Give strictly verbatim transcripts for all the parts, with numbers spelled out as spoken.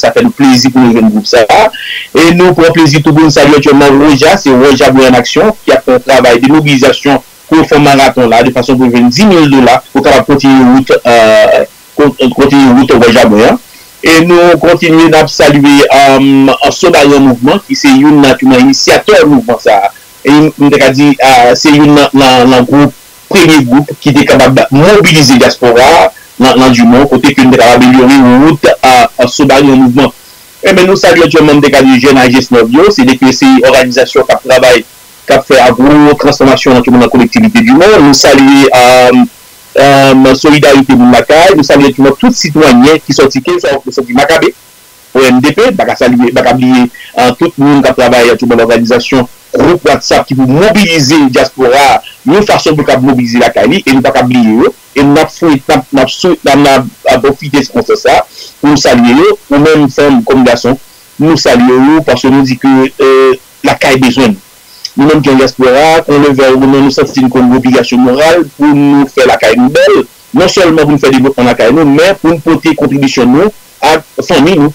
sa fè nou plezi pou nou jwenn gwoup sa a. E nou pran plezi tou pou nou salye aktyèlman Roja, se Roja Boyan Aksyon, ki ap fè yon travay de mobilizasyon pou yo fè yon maraton la, de fason pou yo jwenn dis mil dola, pou kapab kontinye wout, euh, kon- kontinye wout Roja Boyan. E nou kontinye n ap salye um, Sobayan Mouvman, ki se youn nan ki nan inisyatè mouvman sa a. E m te ka di, ah, se youn nan, nan, nan gwoup, premye gwoup ki te kapab mobilize dyaspora a nan, nan Dumont, kote ke nou te kapab amelyore wout a, a Sobayan Mouvman. Enben, nou salye aktyèlman, m te ka di, jèn a G S nèf yo, se de ke se òganizasyon k ap travay, k ap fè agwo transfòmasyon nan tout nan kolektivite Dumont. Nou salye, um, um, Solidarite Moun Lakay, nou salye aktyèlman tout sitwayen ki sòti, kèlkeswa ou sòti Makabe, O N D P, m pa ka salye, m pa ka bliye, ah, tout moun k ap travay aktyèlman nan òganizasyon, gwoup WhatsApp ki pou mobilize dyaspora a, yon fason pou l kab mobilize lakay li, e nou pa ka bliye yo, e n ap fwe, n ap, n ap sou, n ap, n ap, ap pwofite sikonstans sa a pou nou salye yo, ou menm fanm kòm gason, nou salye yo, paske nou di ke, euh, lakay bezwen nou. Nou menm ki nan dyaspora, kon lè vè ou non, nou santi n kon gen obligasyon moral pou nou fè lakay nou bèl, non sèlman pou n fè devlopman lakay nou, men pou n pote kontribisyon nou ak fanmi nou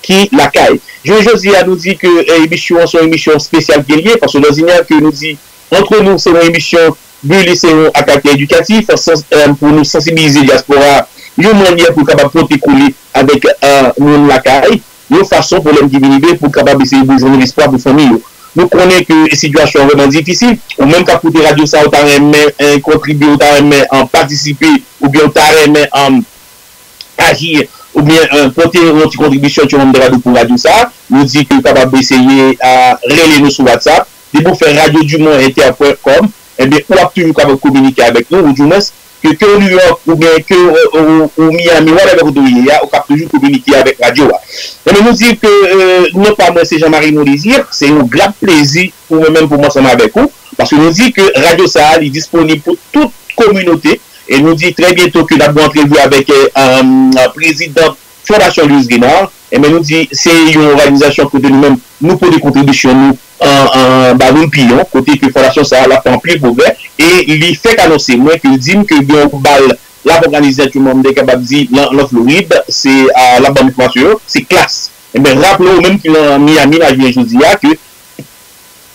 ki lakay. Jounen jodi a, nou di ke, eh, emisyon an se yon emisyon espesyal ke l ye, paske lòzimè ke nou di, antre nou, se yon emisyon de lise a kaktè edikatif, sans, eh, pou nou sansibilize dyaspora a, yon mannyè pou l kapab pote kole avèk, eh, moun lakay, yon fason pwoblèm ki vin rive pou l kapab eseye pou jwenn lespwa pou fanmi yo. Nou konnen ke sitiyasyon an vrèman difisil. Ou menm k ap koute radyo sa a, ou ta renmen, eh, kontribye, ou ta renmen, eh, patisipe, oubyen ou ta renmen, eh, aji, oubyen, eh, pote yon ti kontribisyon, ti manm de radyo pou radyo sa a, nou di ke w kapab eseye, eh, rele nou sou WhatsApp. Depi w fè radio dumont inter point com, ebyen, ou ap toujou kapab kominike avèk nou, ou di mwens, ke, ke w New York, oubyen ke w, ou, ou Miami, whatever kote w ye a, ou kab toujou kominike avèk radyo a. Ebyen, nou di ke, eh, non pa mwen, se Jean Marie Monlésir, se yon gran plezi pou mwen menm, pou mwen ansanm avèk ou, paske nou di ke radyo sa a, li disponib pou tout kominote, e nou di trè byento ke n ap gen yon antrevi avèk, eh, eh, prezidan Fondasyon Louise Renard, ebyen, nou di se yon òganizasyon kote nou menm, nou pote kontribisyon nou, an, an, ba moun piyon, kote ke fondasyon sa a, l ap fè anpil pwogrè, e li fèk anonse mwen ke l di m ke gen yon bal l ap òganize, tout moun te kapab di, nan, nan Florid, se, a, l ap ban m enfòmasyon yo, se Klass. Ebyen, raple w menm ki nan Miami, nan jounen jodi a, ke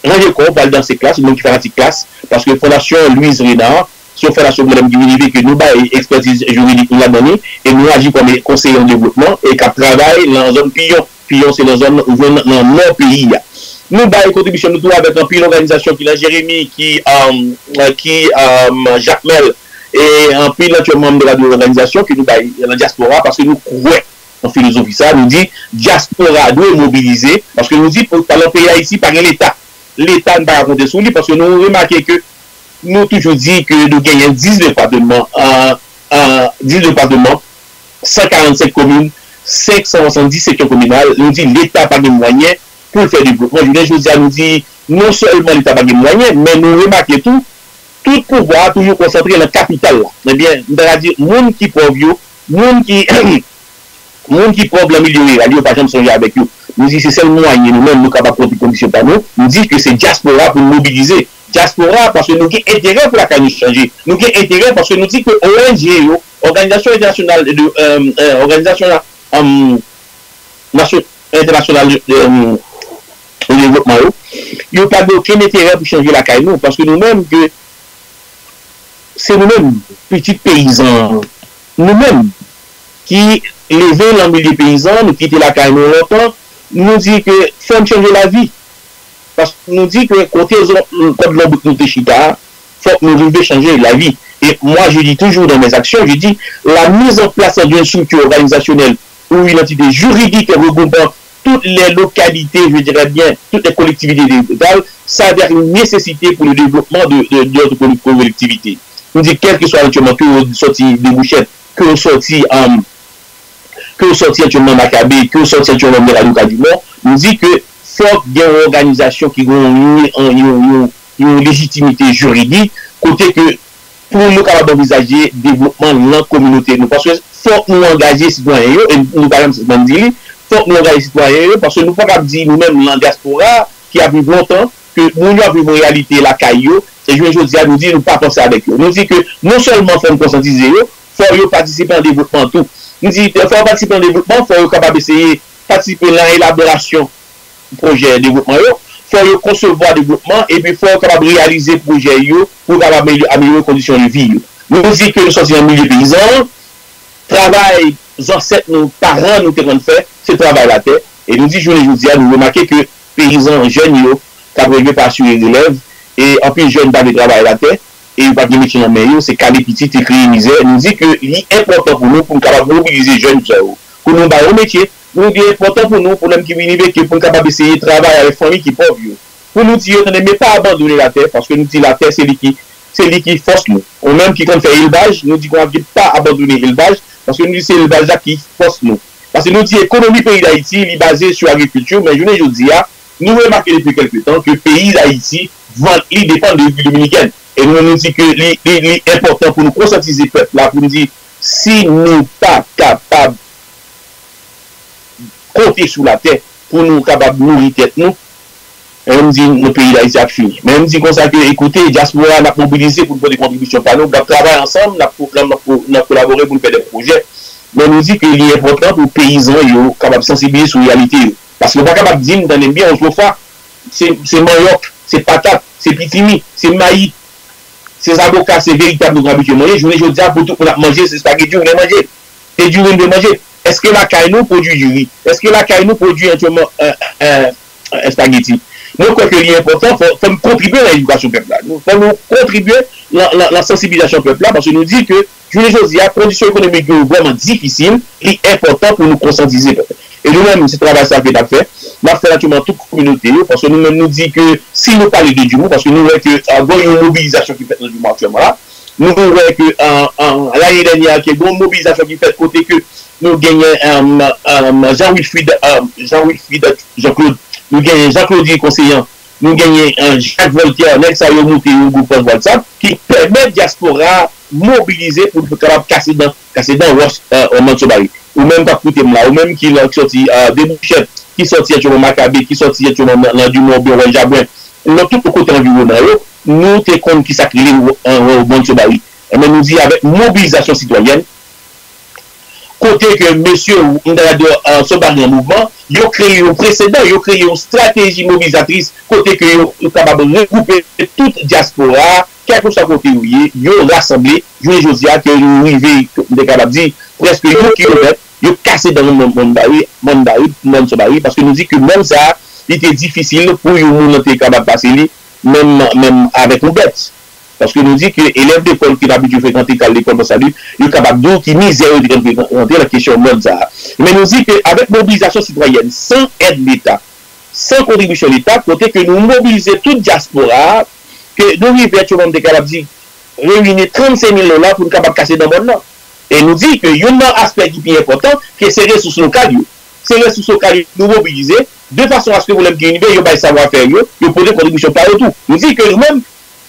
ranje kò w, pral danse Klass, ou menm ki fanatik Klass, paske Fondasyon Louise Renard, se yon fondasyon mwen menm ki vin rive ke nou bay ekspètiz jiridik nou ladan li, e nou aji kòm konseye an devlopman, e k ap travay nan zòn Piyon. Piyon se nan zòn, zòn nan nò peyi a. Nou bay kontribisyon nou tou avèk anpil òganizasyon ki nan Jeremi, ki, um, ki, um, Jakmèl, e anpil aktyèlman manm de radyo òganizasyon ke nou bay nan dyaspora, paske nou kwè nan filozofi sa, nou di dyaspora dwe mobilize, paske nou di pou talan peyi Ayiti pa gen Leta. Leta, n pa ka konte sou li, paske nou remake ke nou toujou di ke nou genyen diznèf depatman, an, an, diznèf depatman, san karannsenk komin, senk san swasanndis seksyon kominal, nou di Leta pa gen mwayen pou l fè devlopman. Jounen jodi a, nou di non sèlman Leta pa gen mwayen, men nou remake tou, tout pouvwa a toujou konsantre nan kapital la. Ebyen, m ta ka di, moun ki pòv yo, moun ki, moun ki pòv nan milye riral yo, pa janm sonje avèk yo. Nou di se sèl mwayen nou menm nou kapab pran pou kondisyon pa nou. Nou di ke se dyaspora pou n mobilize. Dyaspora, paske nou gen enterè pou lakay nou chanje. Nou gen enterè paske nou di ke O N G yo, òganizasyon entènasyonal de, euh, euh, òganizasyon, euh, nasyon, entènasyonal, euh, de devlopman yo, yo pa gen okenn enterè pou chanje lakay nou, paske nou menm ke se nou menm, pitit peyizan, nou menm ki leve nan milye peyizan, nou kite lakay nou lontan, nou di ke fò n chanje lavi. Paske nou di ke kote zòn, kòd lonbrik nou te chita a, fòk nou rive chanje lavi. Et moi, je dis toujours dans mes actions, je dis, la mise en place d'une structure organisationnelle ou une entité juridique regroupant toutes les localités, je dirais bien, toutes les collectivités territoriales, s'avère une nécessité pour le développement de, de, de notre collectivité. Nou di, kèlkeswa aktyèlman, ke w sòti Debouchèt, ke w sòti, um, ke w sòti aktyèlman Makabe, ke w sòti aktyèlman Miradoka Dumont, nou di ke fòk gen yon òganizasyon ki gen yon, yon, yon, yon, yon lejitimite jiridik, kote ke pou nou kapab anvizaje devlopman nan kominote nou. Paske fòk nou angaje sitwayen yo, e nou pa janm sispann di li, fòk nou angaje sitwayen yo, paske nou pa kab di nou menm nan dyaspora ki ap viv lontan, ke moun yo ap viv yon reyalite lakay yo, e jounen jodi a, nou di nou pa panse avèk yo. Nou di ke non sèlman fò n konsyantize yo, fò yo patisipe nan devlopman tou. Nou di, fò yo patisipe nan devlopman, fò yo kapab eseye patisipe nan elaborasyon pwojè devlopman yo, fò yo konsevwa devlopman, epi fò yo kapab reyalize pwojè yo pou yo kapab amelyore kondisyon de vi yo. Nou di ke nou sòti nan milye peyizan an, travay zansèt nou, paran nou te konn fè, se travay latè. E nou di jounen jodi a, nou remake ke peyizan jèn yo k ap rele pa asire relèv, e anpil jèn pa vle travay latè, e yo pa gen metye nan men yo, se kale pitit, se kreye mizè. Nou di ke li enpòtan pou nou, pou nou kapab mobilize jèn sa yo, pou nou ba yo metye. Nou di enpòtan pou nou, pou nonm ki vini veke, pou nou kapab eseye travay avèk fanmi ki pòv yo. Pou nou di yo, tande, men pa abandone latè, paske nou di latè, se li ki, se li ki fòs nou. Ou menm ki konn fè elvaj, nou di konsa ke pa abandone elvaj, paske nou di se elvaj la ki fòs nou. Paske nou di ekonomi peyi Dayiti, li baze sou agrikilti, men jounen jodi a, nou remake depi kèlke tan ke peyi Dayiti, vant li depann de Repiblik Dominikèn. E nou menm nou di ke li, li, li enpòtan pou nou konsyatize pèp la, pou nou di, si nou pa kapab konte sou latè pou nou kapab nouri tèt nou, men m di nou peyi Dayiti ap fini. Men m di konsa ke, ekoute, dyaspora, n ap mobilize pou n pote kontribisyon pa nou, n ap travay ansanm, n ap, n ap, n ap kolabore pou n fè de pwojè. Men nou di ke li enpòtan pou peyizan yo kapab sansibilize sou reyalite yo. Paske yo pa kapab di m, tande m byen, otrefwa, se, se manyòk, se patat, se pitimi, se mayi, se zaboka, se veritab nou abitye manje. Jounen jodi a, pou tout moun ap manje, se espageti ou vle manje. Se diri nou vle manje. Èske lakay nou pwodui diri? Èske lakay nou pwodui entèman, espageti? Mwen kwè ke li enpòtan, fò, fò n kontribye nan edikasyon pèp la. Nou, fò nou kontribye nan, nan, nan sansibilizasyon pèp la, paske nou di ke jounen jodi a, kondisyon ekonomik yo vrèman difisil, li enpòtan pou nou konsyatize pèp la. E nou menm, se travay sa ke n ap fè. N ap fè l aktyèlman tout kominote yo, paske nou menm nou di ke si nou pale de Djimou, paske nou wè ke, euh, gen yon mobilizasyon ki fèt nan Djimou aktyèlman la, nou wè ke, euh, euh, lane dènyè a, ke gen yon mobilizasyon ki fèt kote ke nou genyen, euh, euh, Jean Wilfrid, euh, Jean Wilfrid Jean Claude, nou genyen Jean Claude Conseillant, nou genyen, euh, Jacques Voltaire, nèg sa yo monte yon gwoup WhatsApp ki pèmèt dyaspora a mobilize pou nou kapab kase dan, kase dan wòch, euh, Mòn Sobari. Ou menm k ap koute m la, ou menm ki la, ki sòti, euh, Debouchèt, ki sòti aktyèlman Makabe, ki sòti aktyèlman nan, nan Dimon oubyen Wèl Jabwen, nan tout kote anviwònman yo, nou te konn kisa k rele, euh, Mòn Sobari. Enben, nou di avèk mobilizasyon sitwayèn, kote ke mesye, m ta di, euh, Sobari an mouvman, yo kreye yon presedan, yo kreye yon estrateji mobilizatris, kote ke yo, yo kapab regwoupe tout dyaspora a, kèlkeswa kote yo ye, yo rasanble, jounen jodi a, ke nou rive, m te kapab di, prèske yon kilomèt, yo kase dan Mòn, Mòn Bari, Mòn Bari, Mòn Sobari, paske nou di ke mòn sa a, li te difisil pou yon moun te kapab pase li, menm, menm avèk yon bèt. Paske nou di ke elèv lekòl ki t abitye frekante kal lekòl Bon Salut, yo kapab di w ki mizè yo te konn frekante nan kesyon mòn sa a. Men nou di ke avèk mobilizasyon sitwayèn, san èd Leta, san kontribisyon Leta, kote ke nou mobilize tout dyaspora a, ke nou rive aktyèlman, m te kapab di, reyini trannsenk mil dola pou n kapab kase dan mòn nan. E nou di ke youn nan aspè ki pi enpòtan, ke se resous lokal yo. Se resous lokal yo nou mobilize, de fason aske pwoblèm ki rive, yo bay savwafè yo, yo pote kontribisyon pa yo tou. Nou di ke nou menm,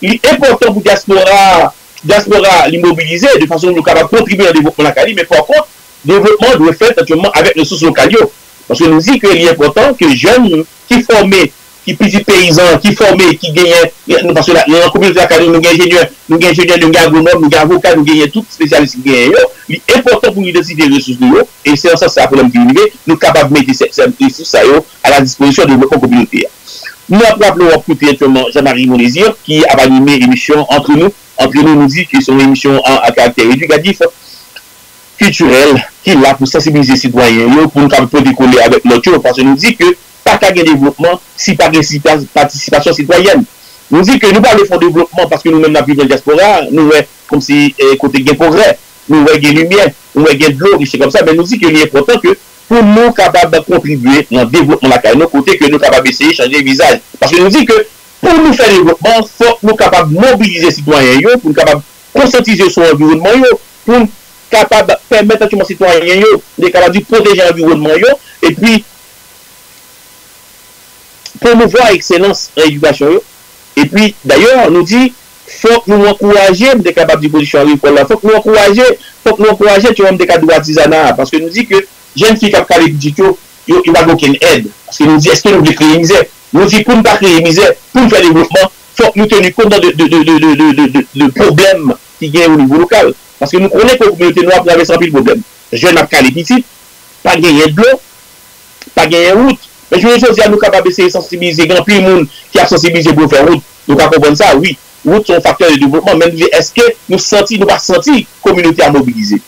li enpòtan pou dyaspora, dyaspora li mobilize, de fason pou nou kapab kontribye nan devlopman lakay li, men pa kont, devlopman dwe fèt aktyèlman avèk resous lokal yo. Paske nou di ke li enpòtan ke jèn ki fòme, ki pitit peyizan, ki fòme, ki genyen, nou, paske la, nan kominote lakay nou, nou gen enjenyè, nou gen enjenyè, nou gen agwonòm, nou gen avoka, nou genyen tout espesyalis ki genyen yo. Li enpòtan pou nou idantifye resous nou yo, e se nan sans sa pwoblèm ki rive, nou kapab mete sèt, sèt resous sa yo a la dispozisyon devlopman kominote a. Nou ap raple w ap koute aktyèlman Jean-Marie Monésir ki ap anime emisyon Entre Nous. Entre Nous, nou di ke se yon emisyon a, a karaktè edikatif, kiltirèl, ki la pou sansibilize sitwayen yo, pou nou kapab pote kole avèk lòt yo, paske nou di ke pa ka gen devlopman si pa gen sita-, patisipasyon sitwayèn. Nou di ke nou pa vle fè yon devlopman paske nou menm n ap viv nan dyaspora, nou wè kòmsi, eh, kote gen pwogrè, nou wè gen limyè, nou wè gen dlo, kèk bagay kòmsa, men nou di ke li enpòtan ke pou nou kapab kontribye nan devlopman lakay nou, kote ke nou kapab eseye chanje vizaj. Paske nou di ke pou nou fè devlopman, fòk nou kapab mobilize sitwayen yo, pou nou kapab konsyantize yo sou anviwònman yo, pou n kapab pèmèt aktyèlman sitwayen yo, nou te kapab di, pwoteje anviwònman yo, epi pwomouvwa ekselans nan edikasyon yo. Epi, dayè, nou di, fòk nou ankouraje, m te kapab di pwodiksyon agrikòl la, fòk nou ankouraje, fòk nou ankouraje, tu vois, m te ka di atizana a, paske nou di ke jèn fi k ap kale pitit yo, yo, yo pa gen okenn èd. Paske nou di, èske nou vle kreye mizè? Nou di, pou n pa kreye mizè, pou n fè devlopman, fòk nou teni kont de, de, de pwoblèm ki genyen o nivo lokal. Paske nou konnen ke kominote nou ap travèse anpil pwoblèm. Jèn ap kale pitit, pa genyen dlo, pa genyen wout. Men jounen jodi a, nou kapab eseye sansibilize. Gen anpil moun ki ap sansibilize pou yo fè wout. Nou ka konprann sa, wi. Wout se yon faktè de devlopman, men nou di, èske nou santi, nou pa santi kominote a mobilize?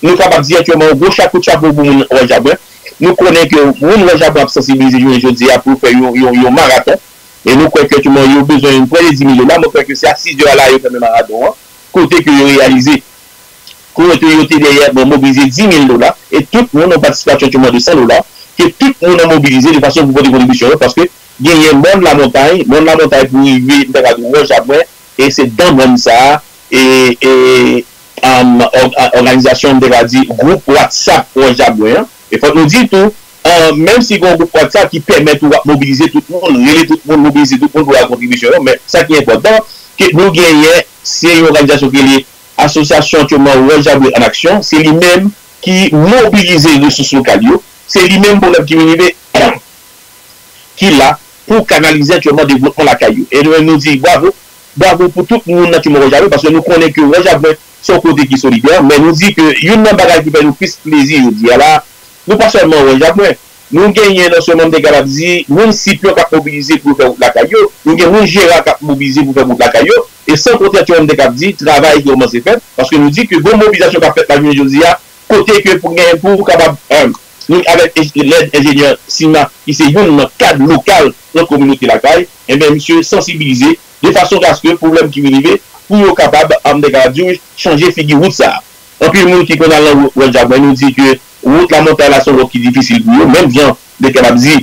Nou kapab di aktyèlman yon gwo cha-, kout chapo pou moun Wòl Jabwen. Nou konnen ke moun Wòl Jabwen ap sansibilize jounen jodi a pou fè yon, yon, yon maraton. E nou kwè ke aktyèlman yo bezwen yon prè de dis mil dola. Mwen kwè ke se a sizè a la yo fèmen maraton an. Kote ke yo reyalize, kote yo te dèyè, bon, mobilize dis mil dola. E tout moun, yon patisipasyon aktyèlman de san dola. Ke tout moun an mobilize de fason pou pote kontribisyon yo, paske genyen mòn Lamontay, mòn Lamontay pou rive, m ta ka di, Wòl Jabwen, e se dan mòn sa a, e, e, um, òg-, a-, òganizasyon, m te ka di, gwoup WhatsApp Wòl Jabwen an. E fòk nou di tou, uh, menm si gen yon gwoup WhatsApp ki pèmèt ou ap mobilize tout moun, rele tout moun, mobilize tout moun pou ba kontribisyon yo, men sa ki enpòtan, ke nou genyen, se yon òganizasyon ki rele Asosyasyon aktyèlman Wòl Jabwen an Aksyon, se li menm ki mobilize resous lokal yo, se li menm pwoblèm ki rive ki la pou kanalize aktyèlman devlopman lakay yo. E nou menm nou di bwavo, bwavo pou tout moun nan Timò Wòl Jabwen, paske nou konnen ke Wòl Jabwen se yon kote ki solidè, men nou di ke youn nan bagay ki fè nou plis plezi jodi a la, nou pa sèlman Wòl Jabwen, nou genyen non sèlman m te kapab di, moun Sipyon k ap mobilize pou yo fè wout lakay yo, nou gen moun Jera k ap mobilize pou fè wout lakay yo, e san konte aktyèlman m te kapab di, travay ki kòmanse fèt, paske nou di ke gon mobilizasyon k ap fèt la jounen jodi a, kote ke pou gen, pou kapab, eh, nou, avèk enj-, lèd enjenyè Sima, ki se youn nan kad lokal nan kominote lakay, enben, misye sansibilize de fason aske pwoblèm ki vin rive, pou yo kapab, ah, m te kapab di, chanje figi wout sa a. Anpil moun ki konn al nan Wòl Jabwen, nou di ke wout Lamontay la se yon wout ki difisil pou yo, menm jan m te kapab di,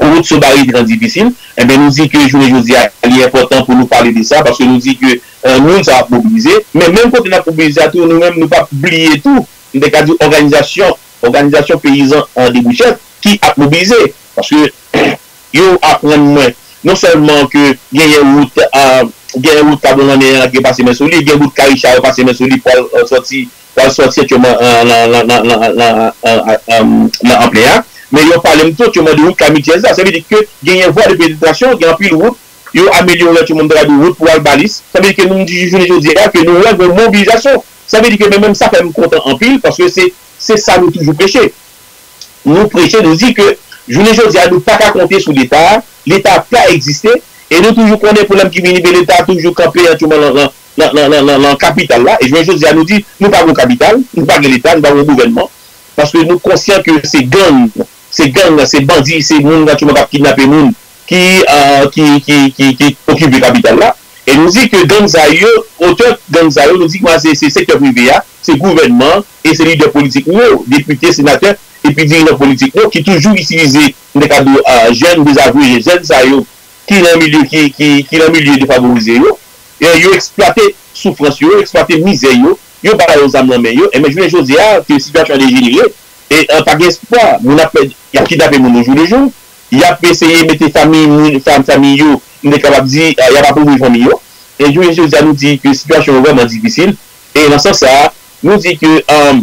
wout Sobari te difisil, enben, nou di ke jounen jodi a, li enpòtan pou nou pale de sa, paske nou di ke, eh, moun sa ap mobilize, men menm kote n ap mobilize a tou, nou menm, nou p ap bliye tou, m te ka di òganizasyon, òganizasyon peyizan an debouchèt ki ap mobilize, paske yo aprann mwen, non sèlman ke genyen wout, ah, genyen wout Kabon Lannen an ki pase men sou li, gen wout Karicha yo pase men sou li pou al, eh, sòti, pou al sòti aktyèlman, eh, nan, nan, nan, nan, nan, eh, eh, eh, nan anplè a. Men yo pale m tou aktyèlman de wout Kay Mityèl la. Sa vle di ke genyen vwa de penetrasyon, gen anpil wout, yo amelyore aktyèlman, m ta ka di wout pou al Balis. Sa vle di ke nou di jounen jodi a ke nou wè gen mobilizasyon. Sa vle di ke men menm sa fè m kontan anpil, paske se, se sa nou toujou preche. Nou preche, nou di ke jounen jodi a, nou pa ka konte sou Leta, Leta pa egziste, e nou toujou konnen pwoblèm ki vini, men Leta toujou kanpe aktyèlman nan, nan, nan, nan, nan, nan, nan kapital la, e jounen jodi a, nou di, nou pa gen kapital, nou pa gen Leta, nou pa gen gouvènman, paske nou konsyan ke se gang, se gang, se bandi, se moun aktyèlman k ap kidnape moun, ki, ah, ki, ki, ki, ki okipe kapital la. E nou di ke gang sa yo, otè gang sa yo, nou di ke se, se sektè prive a, se gouvènman an, e se lidè politik nou yo, depite, senatè, epi dirijan politik nou yo, ki toujou itilize, m te ka di w, ah, jèn dezavwe, jèn sa yo, ki nan milye, ki, ki, ki nan milye defavorize yo. E yo eksplwate soufrans yo, yo eksplwate mizè yo, yo ba yo zam nan men yo. Enben, jounen jodi a, ke sitiyasyon an dejenere, e, eh, pa gen espwa. Moun ap pèd, y ap kidnape moun o jou le jou. Y ap eseye mete fanmi moun, fanm, fanmi yo, m te kapab di, eh, y ap apouvri fanmi yo. E jounen jodi a, nou di ke sitiyasyon an vrèman difisil. E nan sans sa a, nou di ke, eh,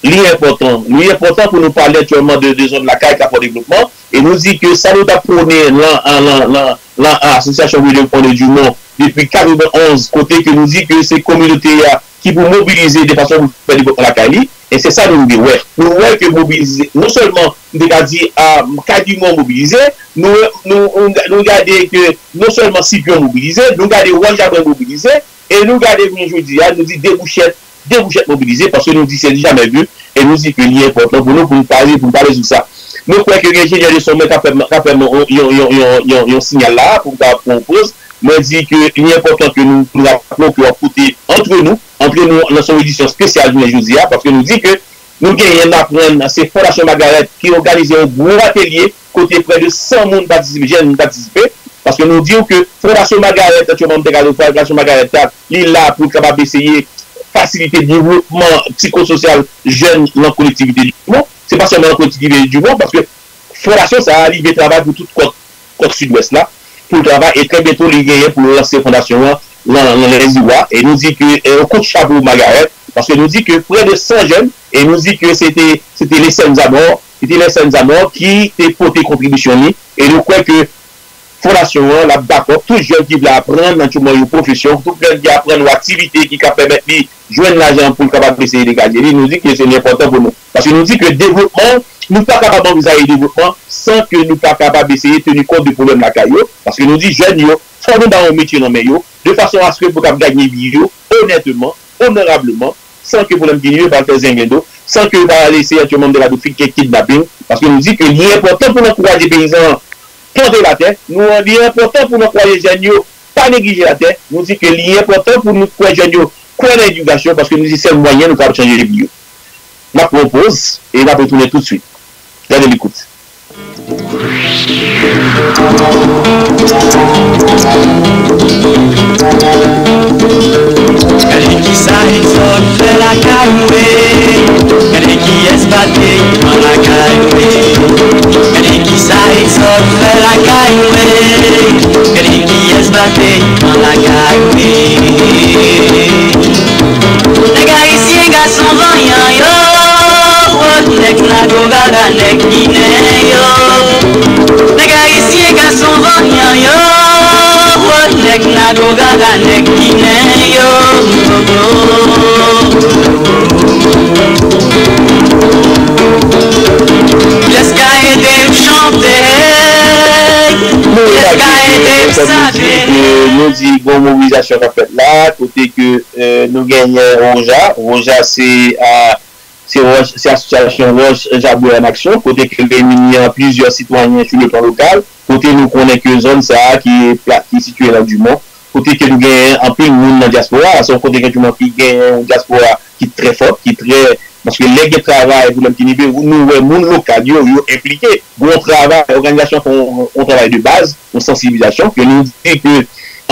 li enpòtan, li enpòtan pou nou pale aktyèlman de, de zòn lakay k ap fè devlopman. E nou di ke sa nou t ap pwone lan, lan, lan, lan, lan Asosyasyon William Condé Dumont depi katrevenn onz, kote ke nou di ke se kominote a ki pou mobilize de fason pou fè devlopman lakay li. E se sa nou rive wè. Nou wè ke mobilize, non sèlman, m te ka di, ah, Kay Dumont mobilize, nou, nou, nou, nou gade ke non sèlman Sipyon mobilize, nou gade Wòl Jabwen mobilize, e nou gade jounen jodi a, nou di debouchèt, debouchèt mobilize, paske nou di se du jamais vu, e nou di ke li enpòtan pou nou, pou nou pale, pou nou pale sou sa. Nou kwè ke gen enjenyè de son mwen ka fè, ka fè yon, yon, yon, yon, yon, yon sinyal la, pou m ka pran yon poz. Mwen di ke li enpòtan ke nou, nou raple ke w ap koute antre nou, antre nou nan son edisyon espesyal jounen jodi a, paske nou di ke nou genyen n aprann, se Fondasyon Magarèt ki òganize yon gwo atelye kote prè de san moun patisipe, jèn moun patisipe, paske nou di w ke Fondasyon Magarèt, aktyèlman, m te ka di w, Fondasyon Magarèt la, li la pou l kapab eseye fasilite devlopman psikososyal jèn nan kolektivite Dumont. Se pa sèlman nan kolektivite Dumont, paske fondasyon sa a, li vle travay pou tout kòt, kòt Sidwès la, pou l travay, e trè byento, li genyen pou l lanse fondasyon an nan, nan Lèziwa. E nou di ke, e, yon kout chapo Magarèt, paske nou di ke prè de san jèn, e nou di ke se te, se te Lesèn Zamò, se te Lesèn Zamò ki te pote kontribisyon li, e nou kwè ke fondasyon an, l ap dakò, tout jèn ki vle aprann nan yon pwofesyon, tout jèn ki aprann yon aktivite ki ka pèmèt li jwenn lajan pou l kapab eseye degaje li, nou di ke se li enpòtan pou nou. Paske nou di ke devlopman, nou pa kapab anvizaje devlopman san ke nou pa kapab eseye teni kont de pwoblèm lakay yo. Paske nou di jèn yo, fò nou ba yo yon metye nan men yo, de fason aske pou kapab ganye vi yo onèteman, onorableman, san ke pwoblèm vini yo pa al fè zenglendo, san ke yo pa al eseye aktyèlman de la doktrin ke kidnaping, paske nou di ke li enpòtan pou n ankouraje peyizan an plante latè, nou, li enpòtan pou n ankouraje jèn yo pa neglije latè, nou di ke li enpòtan pou nou kwè jèn yo kwè nan edikasyon, paske nou di sèl mwayen nou kapab chanje vi yo. N ap pran yon poz e n ap retounen toutswit. Gade li kout. Gade kisa Exòd fè lakay mwen. Gade kiyès bate an lakay mwen. Gade kisa Exòd fè lakay mwen. Gade kiyès bate an lakay mwen. Nèg ayisyen gason vanyan yo. Nèg Nago Gaga, nèg Ginen yo. Nèg ayisyen gason vanyan yo. Nèg Nago Gaga, nèg Ginen yo. Kiyès ka ede m chante? Kiyès ka ede m sante? Nou di gon mobilizasyon k ap fèt la, kote ke, eh, nou genyen Roja. Roja se, ah, se Wòch, se asosyasyon Wòch Jabwè an aksyon, kote ke reyini an plizyè sitwayen sou le plan lokal, kote nou konnen ke zòn sa a ki pla-, ki sitiye nan Dumont, kote ke nou genyen anpil moun nan dyaspora, se yon kote ke Dumont ki genyen yon dyaspora ki trè fò, ki trè, paske lè gen travay, pwoblèm ki rive, nou wè moun lokal yo, yo enplike. Gon travay, òganizasyon fè yon, yon travay de baz, yon sansibilizasyon, ke nou di ke,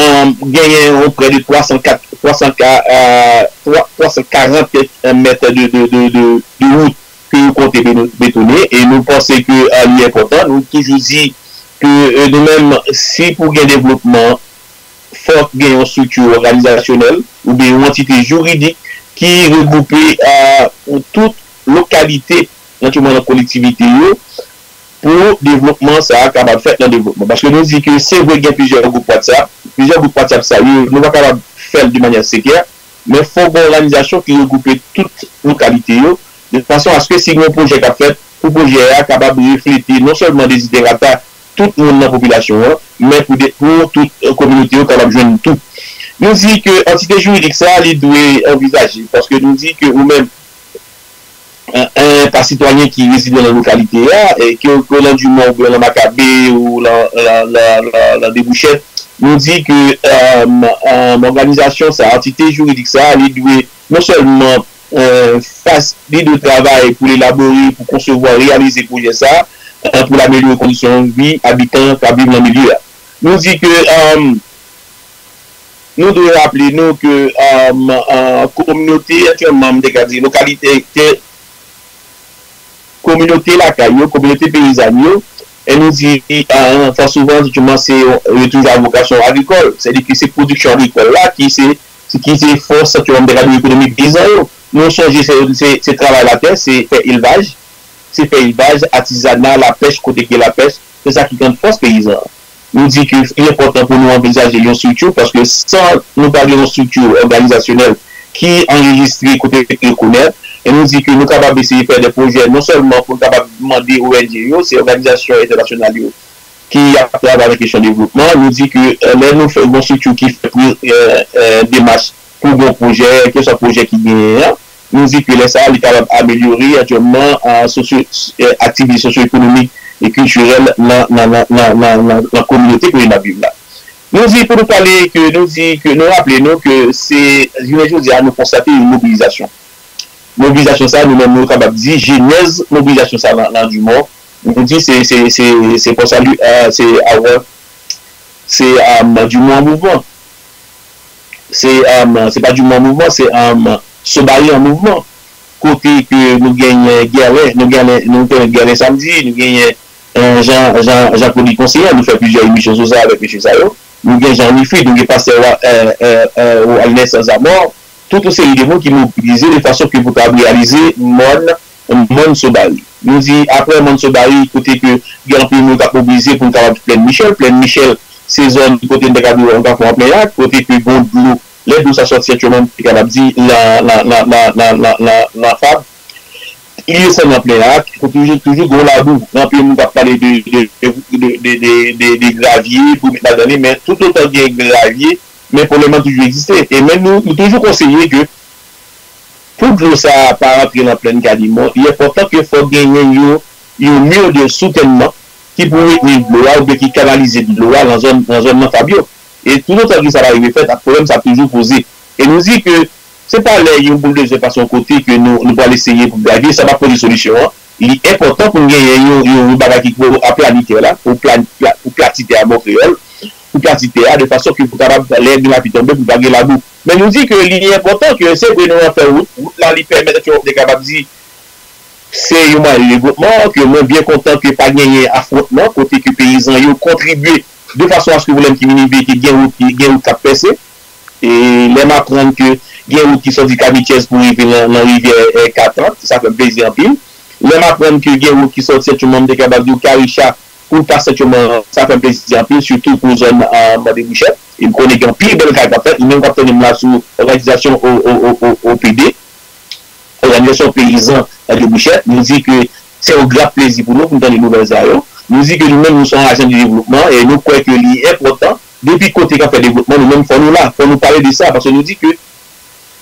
um, genyen yon prè de twa san kat, twa san ka, euh, twa, twa san karant mèt de, de, de, de, de wout ke yo konte beno-, betone, e nou panse ke, euh, li enpòtan. Nou toujou di ke, euh, nou menm, si pou gen devlopman, fòk gen yon estrikti òganizasyonèl oubyen yon antite jiridik ki regwoupe, euh, tout lokalite, evantyèlman nan kolektivite yo, pou devlopman sa a kapab fèt nan devlopman. Paske nou di ke se vre gen plizyè gwoup WhatsApp, plizyè gwoup WhatsApp sa yo, nou pa kapab fè l de manyè sekrè, men fò gen yon òganizasyon ki regwoupe tout lokalite yo, de fason aske si gen yon pwojè k ap fèt, pou pwojè a kapab reflete non sèlman deziderata tout moun nan popilasyon an, men pou de, pou tout, eh, kominote yo kapab jwenn tou. Nou di ke antite jiridik sa a, li dwe anvizaje, paske nou di ke ou menm, eh, eh, pa sitwayen ki rezide nan lokalite a, eh, ke, ke w nan Dumont oubyen nan Makabe ou nan, nan, nan, nan, nan Debouchèt, nou di ke, eh, eh, òganizasyon sa, antite jiridik sa, li dwe non sèlman, eh, fas, li dwe travay pou l elabore, pou konsevwa, reyalize pwojè sa, eh, pou l amelyore kondisyon vi abitan k ap viv nan milye a. Nou di ke, eh, nou dwe raple nou ke, eh, eh, kominote aktyèlman, m te ka di, lokalite, ke kominote lakay yo, kominote peyizàn yo, e nou di, eh, fò souvan, jistisman, se, yo toujou a vokasyon agrikòl. Sètadi ke se pwodiksyon agrikòl la ki se, se ki se fòs, aktyèlman, m te ka di, ekonomi peyizan yo. Nou sonje se, se, se travay latè, se fè elvaj, se fè elvaj, atizana, lapèch, kote gen lapèch, se sa ki rann fòs peyizan an. Nou di ke li enpòtan pou nou anvizaje yon estrikti, paske san nou pa gen yon estrikti òganizasyonèl ki anrejistre, kote yo rekonèt, e nou di ke nou kapab eseye fè de pwojè, non sèlman pou n kapab mande O N G yo, se òganizasyon entènasyonal yo ki ap travay nan kesyon devlopman, nou di ke, eh, lè nou fè yon estrikti ki fè pri-, eh, eh, demach pou gon pwojè, kèlkeswa pwojè ki genyen an, nou di ke lè sa a, li kapab amelyore aktyèlman, ah, sosyo, eh, aktivite sosyo-ekonomik e kiltirèl nan, nan, nan kominote kote n ap viv la. Nou di, pou nou pale ke, nou di ke, nou raple nou ke se, jounen jodi a, nou konstate yon mobilizasyon. Mobilizasyon sa a, nou menm, nou kapab di, jenèz mobilizasyon sa a nan, nan Dumont, nou di se, se, se, se Pòsali, eh, se, ah, se, um, Dumont an mouvman. Se, um, se pa Dumont an mouvman, se, um, Sobari an mouvman. Kote ke nou genyen Gèlen, nou genyen, nou genyen Gèlen Samdi, nou genyen, eh, Jean, Jean, Jean Claude Conseillant, nou fè plizyè emisyon sou sa avèk mesye sa yo. Nou gen Jean Wilfrid, nou gen pastè Wa-, eh, eh, eh, Walner Sanzamor. Tout yon seri de moun ki mobilize de fason ke pou kapab reyalize mòn, mòn Sobari. Nou di, aprè Manso Bay, kote ke gen anpil moun k ap mobilize pou n kapab Plèn Michèl. Plèn Michèl, se zòn kote n te ka di w, yon kafou an plen lak, kote ke gen dlo, lè dlo sa sòti aktyèlman, m te kapab di, nan, nan, nan fab, li desann nan plen lak, kote toujou, toujou gen labou. Gen anpil moun k ap pale de, de, de, de, de, de, de gravye pou met ladan li, men toutotan gen gravye, men pwoblèm nan toujou egziste. E men nou, nou toujou konseye ke pou dlo sa a pa rantre nan plèn Kalimò, li enpòtan ke fòk genyen yon, yon mur de soutènman ki pou retni dlo a oubyen ki kanalize dlo a nan zòn, nan zòn nan fab yo. E toutotan ke sa pa rive fèt, pwoblèm sa ap toujou poze. E nou di ke se pa lè yon bouldozè pase yon kote ke nou, nou pral eseye pou gravye, sa p ap poze solisyon an. Li enpòtan pou n genyen yon, yon, yon bagay ki pou aplani tè la, pou plan, pla, pou plati tè a, mo kreyòl, pou plati tè a, de fason ke pou kapab, lè gen lapli tonbe, pou pa gen labou. Men nou di ke li enpòtan ke se vre nou an fè wout, wout la li pèmèt yo te kapab di se yon mwayen de devlopman, ke mwen byen kontan ke pa genyen afwontman, kote ke peyizan yo kontribye de fason aske pwoblèm ki vini veye ke gen wout, gen wout k ap pèse. E lè m aprann ke gen wout ki sòti Kamitchèz pou rive nan, nan rivyè, eh, Katant, sa fè m plezi anpil. Lè m aprann ke gen wout ki sòti Sentchouman, m te kapab di w Karicha, pou l pase Sentchouman, sa fè m plezi anpil, sitou pou zòn, eh, Mandebouchèt. E m konnen gen anpil bèl kay k ap fèt, nou menm k ap tande m la sou òganizasyon O, O, O, O, O P D, òganizasyon peyizan nan Debouchèt, nou di ke se yon gran plezi pou nou, pou n tande nouvèl sa yo. Nou di ke nou menm, nou se yon ajan de devlopman, e nou kwè ke li enpòtan, depi kote k ap fè devlopman, nou menm, fò nou la, fò nou pale de sa, paske nou di ke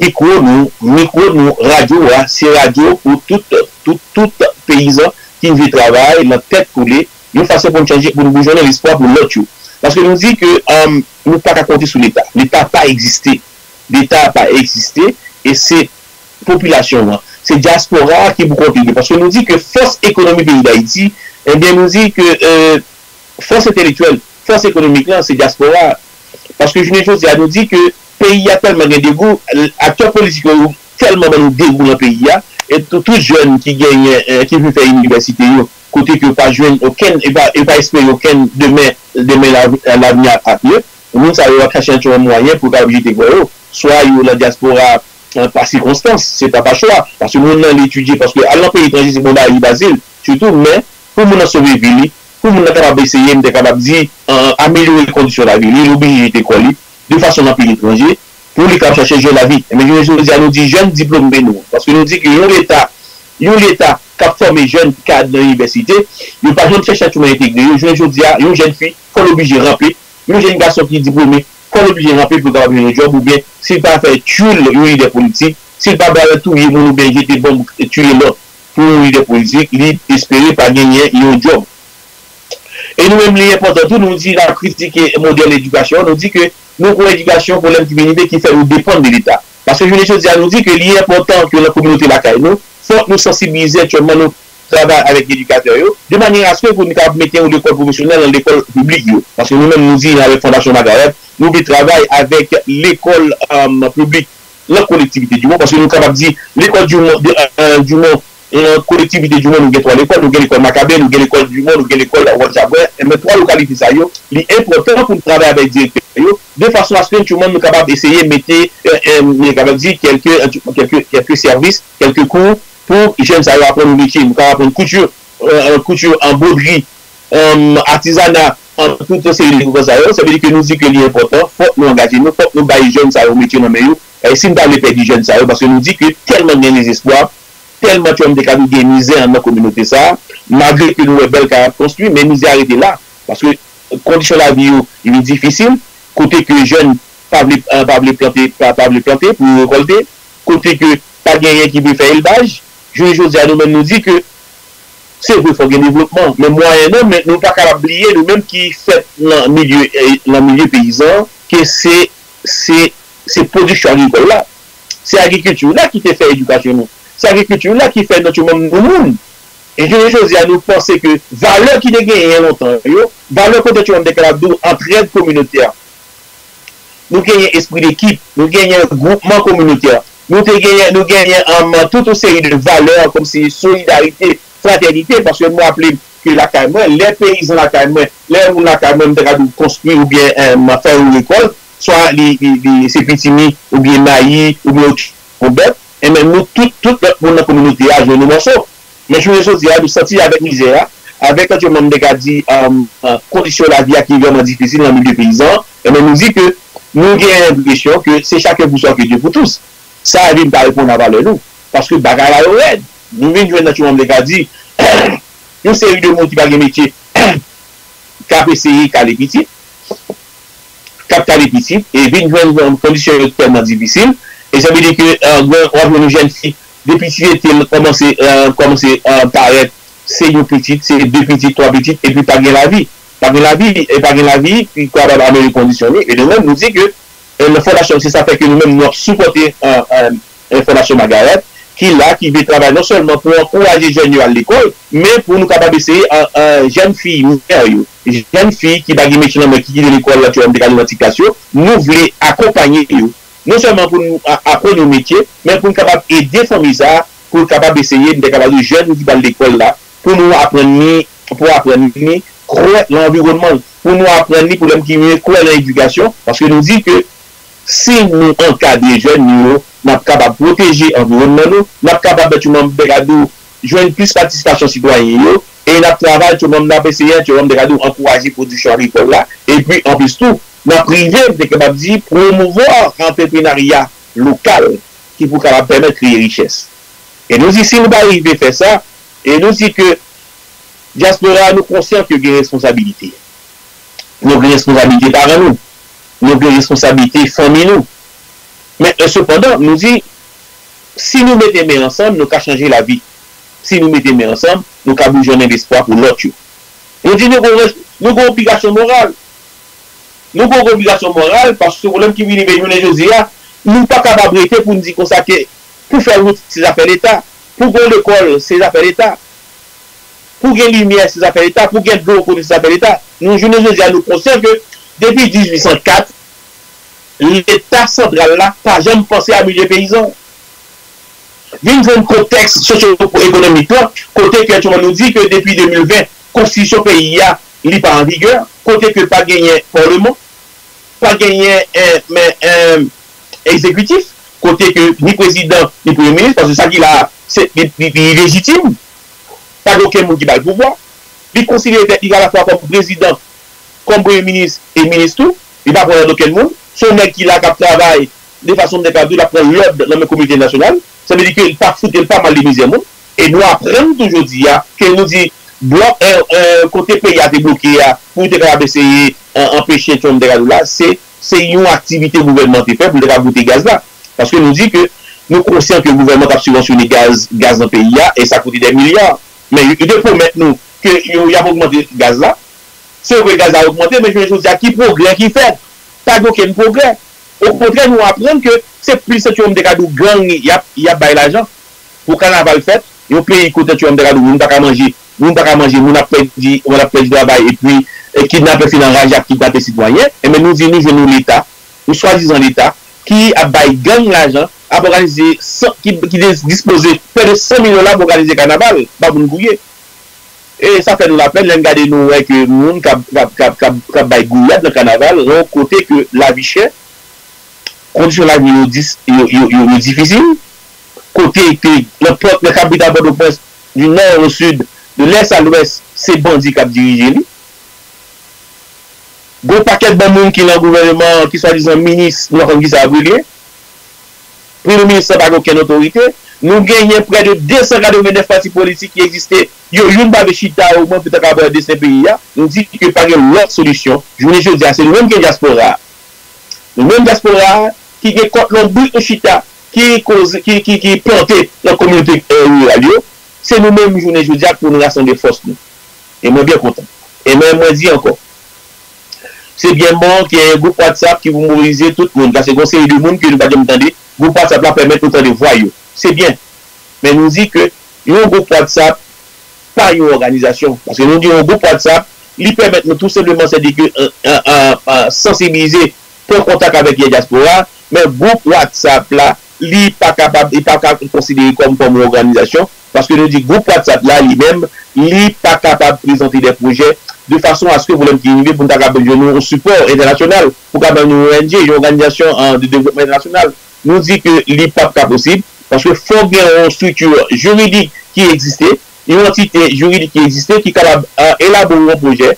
mikwo nou, mikwo nou, radyo a, se radyo pou tout, tout, tout peyizan ki vle travay nan tèt kole, yon fason pou n chanje, pou n boujonnen lespwa pou lòt yo. Paske nou di ke, um, nou pa ka konte sou Leta. Leta pa egziste. Leta pa egziste, e se popilasyon an, se dyaspora a ki pou kontribye. Paske nou di ke fòs ekonomi peyi Dayiti, ebyen, nou di ke, eh, fòs entelektyèl, fòs ekonomik lan, se dyaspora a. Paske jounen jodi a, nou di ke peyi a tèlman gen degou, aktè politik yo tèlman ban nou degou nan peyi a, e tout, tout jèn ki genyen, eh, ki vin fè inivèsite yo, kote ke yo pa jwenn okenn, yo pa, yo pa espere okenn demen, demen la, lavni ap, ap ye, moun sa yo ap chache yon mwayen pou yo kapab jete kò yo, swa yo nan dyaspora, eh, pa sikonstans, se pa pa chwa, paske moun nan li etidye, paske al nan peyi etranje se pa yon bagay ki fasil, sitou, men pou moun nan sove vi li, pou moun nan kapab eseye, m te kapab di, eh, amelyore kondisyon lavi li, li oblije jete kò li, de fason nan peyi etranje, pou li kapab chache jwenn lavi. Ebyen, jounen jodi a, nou di jèn diplome nou, paske nou di ke yon Leta, yon Leta k ap fòme jèn kad nan inivèsite, yo pa janm chèche atouman entegre yo. Jounen jodi a, yon jèn fi, fò l oblije ranpe, yon jèn gason ki diplome, fò l oblije ranpe pou l kapab jwenn yon djòb, oubyen si l pa fè tchoul yon lidè politik, si l pa ba touye moun oubyen jete bonm touye lòt pou yon lidè politik, li espere pa genyen yon djòb. E nou menm, li enpòtan tou, nou di n ap kritike modèl edikasyon an, nou di ke nou gon edikasyon, pwoblèm ki vin rive, ki fè nou depann de Leta. Paske jounen jodi a, nou di ke li enpòtan ke nan kominote lakay nou, fòk nou sansibilize aktyèlman, nou travay avèk edikatè yo, de manyè aske pou nou kapab mete yon lekòl pwofesyonèl nan lekòl piblik yo. Paske nou menm, nou di avèk Fondasyon Magarèt, nou vle travay avèk lekòl, um, piblik nan kolektivite Dumont, paske nou kapab di lekòl Dumont, de, euh, Dumont, nan kolektivite Dumont, nou gen twa lekòl, nou gen lekòl Makabe, nou gen lekòl Dumont, nou gen lekòl Wòl Jabwen, enben twa lokalite sa yo, li enpòtan pou nou travay avèk direktè yo, de fason aske Dumont nou kapab eseye mete, euh, euh, nou kapab di kèlke, kèlke, kèlke sèvis, kèlke kou pou jèn sa yo aprann yon metye. Nou kapab aprann kouti, euh, kouti an bwodri, um, atizana, an tout yon seri de kouvèz sa yo, sa vle di ke nou di ke li enpòtan, fòk nou angaje nou, fòk nou bay jèn sa yo metye nan men yo. E si n pa vle pèdi jèn sa yo, paske nou di ke tèlman gen dezespwa, tèlman ke m te ka di gen mizè anndan kominote sa a, malgre ke nou wè bèl kay ap konstwi, men mizè a rete la. Paske kondisyon lavi yo, li vin difisil, kote ke jèn pa vle, pa vle plante, pa, pa vle plante pou rekòlte, kote ke pa genyen ki vle fè elvaj, jounen jodi a nou menm nou di ke se vre, fò gen devlopman, men mwayen nan, men nou pa kapab bliye nou menm ki fèt nan milye, eh, nan milye peyizan, ke se, se, se pwodiksyon agrikòl la. Se agrikilti la ki te fè edikasyon nou. Se agrikilti la ki fè nou timoun nou moun. E jounen jodi a, nou panse ke valè ki te genyen lontan yo, valè kote timoun te kapab di w antrèd kominotè, nou genyen espri dekip, nou genyen gwoupman kominotè, nou te genyen, nou genyen, um, tout yon seri de valè kòmsi solidarite, fratènite, paske m raple m ke lakay mwen, lè peyizan lakay mwen, lè moun lakay mwen, m te ka di w konstwi oubyen, um, fè yon rekòlt, swa li, li, li se pitimi, oubyen mayi, oubyen yon bèt, enben nou tout, tout lòt moun nan kominote a jwenn yon mòso. Men jounen jodi a, nou santi avèk mizè a, avèk, kòman m te ka di, kondisyon lavi a ki vrèman difisil nan milye peyizan, enben nou di ke nou gen enpresyon ke se chacun pour soi, que Dieu pour tous. Sa a vin pa reponn a valè nou. Paske bagay la yo rèd. Nou vin jwenn nan, kòman m te ka di, yon seri de moun ki pa gen metye k ap eseye kale pitit, k ap kale pitit, e vin jwenn nan kondisyon yo tèlman difisil, e sa vle di ke w ap jwenn yon jèn fi, depi ti tete l kòmanse, kòmanse parèt, se yon pitit, se de pitit, twa pitit, epi pa gen lavi. Pa gen lavi, e pa gen lavi ki kapab amelyore kondisyon li. E nou menm, nou di ke, nan fondasyon, se sa fè ke nou menm, nou ap sipòte Fondasyon Magarèt, ki la, ki vle travay non sèlman pou ankouraje jèn yo al lekòl, men pou nou kapab eseye, jèn fi mè yo, jèn fi ki pa gen metye nan men, ki kite lekòl la, ki te ka nan ti klas yo, nou vle akonpaye yo. Non sèlman pou nou aprann yo metye, men pou nou kapab ede fanmi sa a, pou l kapab eseye, nou te kapab di jèn ki pral lekòl la, pou nou aprann li, pou aprann li kwè nan anviwònman l, pou nou aprann li, pou lè m ki vini, kwè nan edikasyon, paske nou di ke si nou ankadre jèn yo, n ap kapab pwoteje anviwònman nou, n ap kapab, kòman m te ka di w, jwenn plis patisipasyon sitwayen yo, e n ap travay, kòman m te ka di w, ankouraje pwodiksyon agrikòl la, epi anplis tou, n ap rive, m te kapab di, pwomouvwa antreprenarya lokal ki pou kapab pèmèt kreye richès. E nou di, si nou pa rive fè sa, e nou di ke dyaspora a, nou konsyan ke gen responsabilite. Nou gen responsabilite paran nou. Nou gen responsabilite fanmi nou. Men, sepandan, nou di, si nou mete men ansanm, nou ka chanje lavi. Si nou mete men ansanm, nou ka boujonnen lespwa pou lòt yo. Nou di, nou gen, nou gen obligasyon moral. Nou gen obligasyon moral, paske pwoblèm ki vini, men jounen jodi a, nou pa kapab rete pou n di konsa ke pou fè wout, se zafè Leta, pou gen lekòl, se zafè Leta, pou gen limyè, se zafè Leta, pou gen dlo kote, se zafè Leta. Nou, jounen jodi a, nou konsyan ke depi dizuit san kat, Leta santral la pa janm panse a milye peyizan. Vin jwenn kontèks sosyo-ekonomik lan, kote ke, kòman nou di ke depi de mil ven, konstitisyon peyi a, li pa an vigè, kote ke pa genyen paleman, pa genyen, eh, men, eh, egzekitif, kote ke ni prezidan, ni premye minis, paske sa ki la, se, li, li, li lejitim, pa gen okenn moun ki ba l pouvwa, li konsidere tèt li alafwa kòm prezidan, kòm premye minis e minis tou, li pa pran lòd okenn moun, se yon nèg ki la k ap travay de fason m te ka di w, l ap pran lòd nan men kominote entènasyonal, sa vle di ke l pa fout, l pa mal de mizè moun, e nou aprann tou jodi a, ke nou di, blòk, eh, eh, kote peyi a te bloke a, pou te kapab eseye, eh, anpeche, kòman m te ka di w la, se, se yon aktivite gouvènman te fè pou l te ka boute gaz la. Paske nou di ke nou konsyan ke gouvènman t ap sibvansyone gaz, gaz nan peyi a, e sa koute dè milya. Men yo, yo te pwomèt nou ke yo, y ap ogmante gaz la. Se vre, gaz la ogmante, men jounen jodi a, ki pwogrè ki fèt? Pa gen okenn pwogrè. Okontrè, nou aprann ke se plis, kòman m te ka di w, gang y ap, y ap bay lajan pou kanaval fèt, yon peyi kote, kòman m te ka di w, moun pa ka manje, moun pa ka manje, moun ap pèdi, moun ap pèdi travay, epi, e, kidnapè fin anraje ap kidnape sitwayen, enben nou di nou jwenn yon Leta, yon swadizan Leta, ki ap bay gang lajan, ap òganize, san, ki, ki dis-, dispoze prè de san milyon dola pou òganize kanaval, ba moun gouye. E sa fè nou lapèn lè n gade, nou wè ke moun k ap, k ap, k ap, k ap, k ap bay gouyad nan kanaval, nan yon kote ke lavi chè, kondisyon lavi yo dis-, yo, yo, yo, yo difisil, kote ke nan pò-, nan kapital Pòtoprens, du nord au sud, de l'est à l'ouest, se bandi k ap dirije li. Gon pakèt bann moun ki nan gouvènman an, ki swadizan minis, nou pa konn kisa yo ap rele. Premye minis lan pa gen okenn otorite. Nou genyen prè de de san katrevennnèf pati politik ki egziste. Yo, youn pa vle chita omwen pou ta ka pran desten peyi a. Nou di ke pa gen lòt solisyon. Jounen jodi a, se nou menm ki gen dyaspora a. Nou menm dyaspora a, ki gen kòk lonbrit nou chita, ki koze, ki, ki, ki plante nan kominote, eh, riral yo, se nou menm jounen jodi a pou nou rasanble fòs nou. E mwen byen kontan. E mwen, mwen di ankò, se byen bon ke gen gwoup WhatsApp ki pou mobilize tout moun, paske gon seri de moun ke nou pa janm tande, gwoup WhatsApp la pèmèt nou tande vwa yo. Se byen. Men nou di ke yon gwoup WhatsApp pa yon òganizasyon. Paske nou gen yon gwoup WhatsApp, li pèmèt nou tou senpleman, sètadi ke, eh, eh, eh, eh, sansibilize, pran kontak avèk lidè dyaspora, men gwoup WhatsApp la, li pa kapab, li pa ka konsidere kòm, kòm yon òganizasyon, paske nou di gwoup WhatsApp la, li menm, li pa kapab prezante de pwojè de fason aske pwoblèm ki rive pou n ta kapab jwenn yon sipò entènasyonal, pou kapab yon O N G, yon òganizasyon, eh, de devlopman entènasyonal. Nou di ke li p ap ka posib, paske fòk gen yon estrikti jiridik ki egziste, yon antite jiridik ki egziste ki kapab, eh, elabore yon pwojè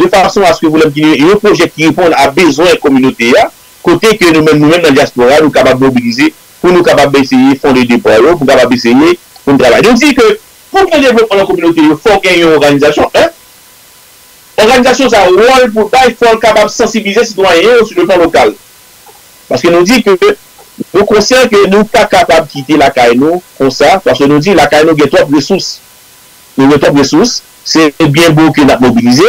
de fason aske pou lè m di yon pwojè ki reponn a bezwen kominote a, kote ke nou menm, nou menm nan dyaspora, nou kapab mobilize pou nou kapab eseye fonde de pwa yo, pou kapab eseye pou n travay. Nou di ke pou gen devlopman nan kominote yo, fòk gen yon òganizasyon, en. Òganizasyon sa, wòl pou bay, fò l kapab sansibilize sitwayen yo sou le plan lokal. Paske nou di ke nou konsyan ke nou pa kapab kite lakay nou konsa, paske nou di lakay nou gen twòp resous. Nou gen twòp resous. Se byen bon ke n ap mobilize.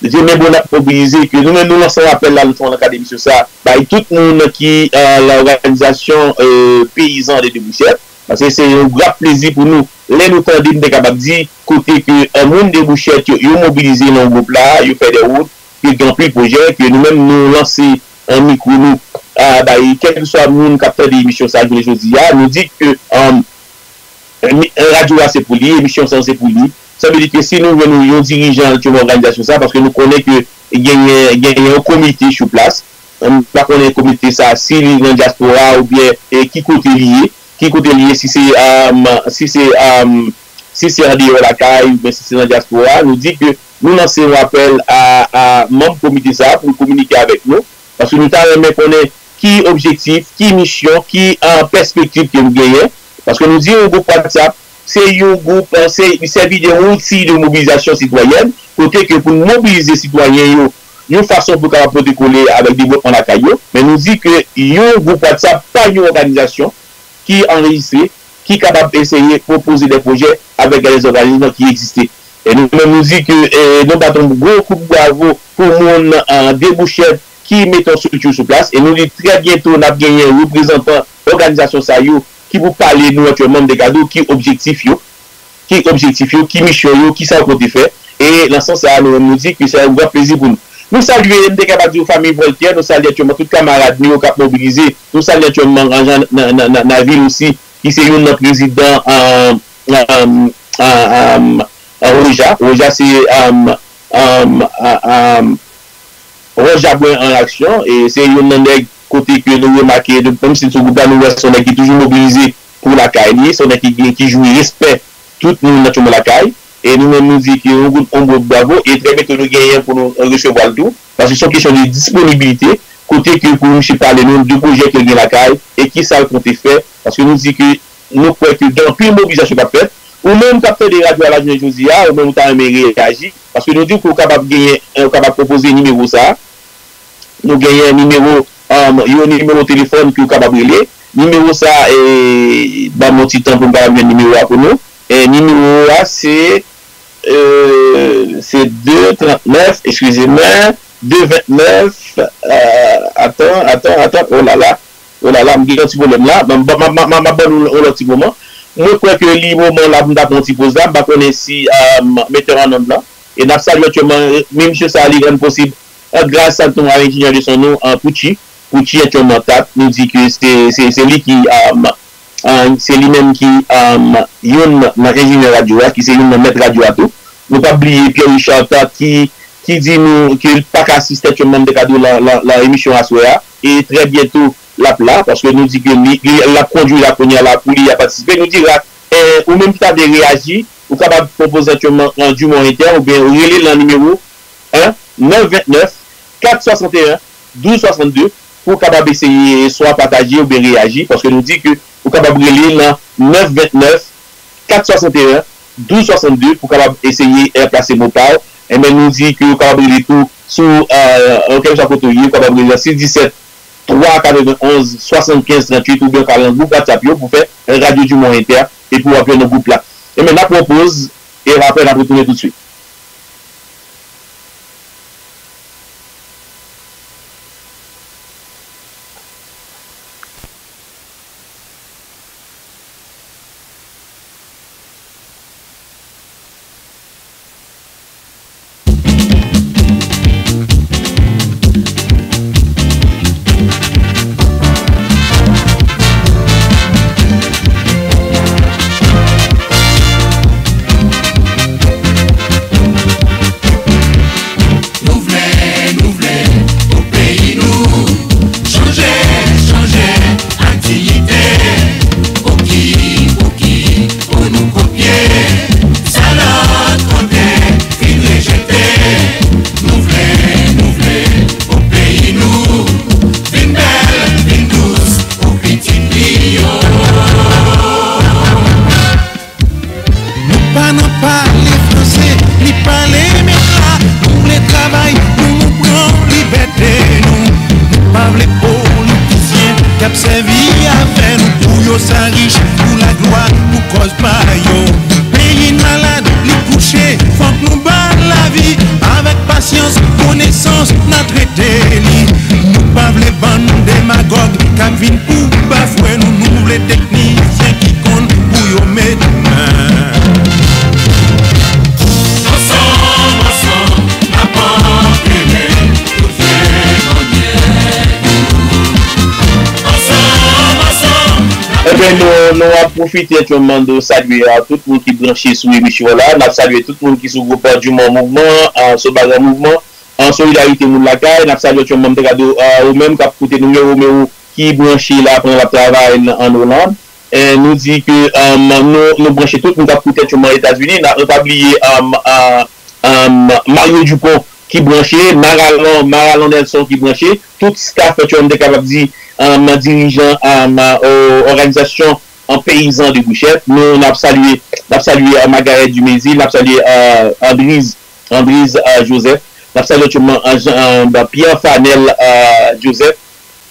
Se byen bon n ap mobilize ke nou menm nou lanse yon apèl la, nou fè nan kad emisyon sa, bay tout moun ki, eh, nan òganizasyon, eh, peyizan de Debouchèt. Paske se yon gran plezi pou nou lè nou tande, m te kapab di, kote ke, eh, moun Debouchèt yo, yo mobilize nan gwoup la, yo fè de wout, ke gen anpil pwojè, ke nou menm nou lanse an mikwo nou, a, bay kèlkeswa moun k ap tande emisyon sa jounen jodi a, nou di ke, um, emi- radyo a se pou li, emisyon sa se pou li. Sa vle di ke si nou jwenn yon dirijan ki nan òganizasyon sa, paske nou konnen ke genyen, genyen yon komite sou plas, m pa konnen komite sa si li nan dyaspora oubyen, e, ki kote li ye, ki kote li ye, si se, um, si se, um, si se andeyò lakay oubyen si se nan dyaspora, nou di ke nou lanse yon apèl a, a manm komite sa a pou l kominike avèk nou, paske nou ta renmen konnen ki objektif, ki misyon, ki, uh, pèspektiv ke nou genyen, paske nou di yon gwoup WhatsApp, se yon gwoup, uh, se, li sèvi de yon outi de mobilizasyon sitwayèn, kote ke pou n mobilize sitwayen yo, yon fason pou kapab pote kole avèk devlopman lakay yo, men nou di ke yon gwoup WhatsApp pa yon òganizasyon ki anrejistre, ki kapab eseye pwopoze de pwojè avèk de zòganizm ki egziste. E nou menm nou di ke, e, nou bat yon gwo kout bravo pou moun, e, Debouchèt ki mete yon estrikti sou plas. E nou di trè byento n ap genyen reprezantan òganizasyon sa yo ki pou pale nou aktyèlman, m te ka di w ki objektif yo, ki objektif yo, ki misyon yo, kisa yo konte fè. E nan sans sa a, nou menm nou di ke se yon gran plezi pou nou. Nou salye, m te kapab di w, fanmi Voltaire, nou salye aktyèlman tout kamarad nou yo k ap mobilize. Nou salye aktyèlman Jean Nan, Nan, Nan, Navil osi, ki se youn nan prezidan, um, um, um, um, Roja. Roja se, um, um, um, um, Roja Bwen an aksyon, e se youn nan nèg kote ke nou remake, menm si l sou gwoup la, nou wè se yon nèg ki toujou mobilize pou lakay li, se yon nèg ki, ki, ki jwi respè tout moun nan timoun lakay, e nou menm nou di ke yon gout, yon gout bravo, e trè byento nou genyen pou nou resevwa l tou, paske se yon kesyon de disponibilite, kote ke pou misye pale nou de pwojè ke l gen lakay, e kisa l konte fè, paske nou di ke nou kwè ke gen anpil mobilizasyon k ap fèt, ou menm k ap tande radyo a la jounen jodi a, ou menm ou ta renmen reyaji, paske nou di ke w kapab genyen, ou kapab konpoze nimewo sa a, nou genyen nimewo, um, yon nimewo telefòn ke w kapab rele. Nimewo sa, e, ban m yon ti tan pou m kapab jwenn nimewo a pou nou. E, nimewo a se, e, se de trannèf, eskize mwen, de vennèf, e, atan, atan, atan, oh la la, oh la la, m gen yon ti pwoblèm la, m, m, m, m, m ap ban nou yon lòt ti moman. Mwen kwè ke li moman la pou m ta pran yon ti poz la, m pa konnen si, um, metè an onn lan, e n ap salye aktyèlman, e, men misye sa a li rann posib, e, gras a nou a enjenyè de son nou, e, Pucci, Pucci aktyèlman t ap, nou di ke se, se, se li ki, um, e, se li menm ki, um, youn nan enjenyè radyo a, ki se youn nan mèt radyo a tou. Nou p ap bliye Pierre Richard Tart ki, ki di nou ke l pa ka asiste aktyèlman, m te ka di w, lan, lan, lan emisyon aswè a, e trè byento l ap la, paske nou di ke li, li, l ap kondui la kounye a la pou li a patisipe. Nou di, e, ou menm ki ta vle reyaji, ou kapab konpoze aktyèlman an Dumont Inter oubyen rele nan nimewo en nèf vennèf kat swasanteyen douz swasannde pou w kapab eseye swa pataje oubyen reyaji, paske nou di ke ou kapab rele nan nèf vennèf kat swasanteyen douz swasannde pou w kapab eseye, e, plase mo pa w. Enben, nou di ke ou kapab rele tou sou, e, kèlkeswa kote w ye, ou kapab rele nan sis disèt twa katrevenonz swasannkenz tranntuit oubyen w ka al nan gwoup WhatsApp yo pou fè Radyo Dumont Inter epi w ap jwenn nan gwoup la. Enben, n ap pran yon poz e apre n ap retounen toutswit. Ansanm, ansanm, n ap antre men tout vye mannyè. Ansanm, ansanm, n ap Ebyen, nou, nou ap pwofite, Tchonman, de salye a tout moun ki branche sou emisyon la. N ap salye tout moun ki sou gwoup Juman Mouvman, an Sobagan Mouvman, an Solidarite Moun Lakay. N ap salye, Tchonman, m te ka di w, a, ou menm k ap koute nou yo, Romeo, ki branche la, pandan l ap travay nan, an Oland. E nou di ke, um, nou, nou branche tout moun k ap koute Tchonman Etazini. N ap, nou pa bliye, um, a, um, Mario Dupont ki branche, Maralon, Maralon Nelson ki branche, tout staff, Tchonman, m te kapab di, um, dirijan, um, o-, òganizasyon an peyizan de Bouchèt. Nou, n ap salye, n ap salye, uh, Margaret Dumézil, n ap salye, uh, Andriz, Andriz, uh, Joseph, n ap salye, Tchonman, uh, Jean, uh, Pierre Fanel, uh, Joseph,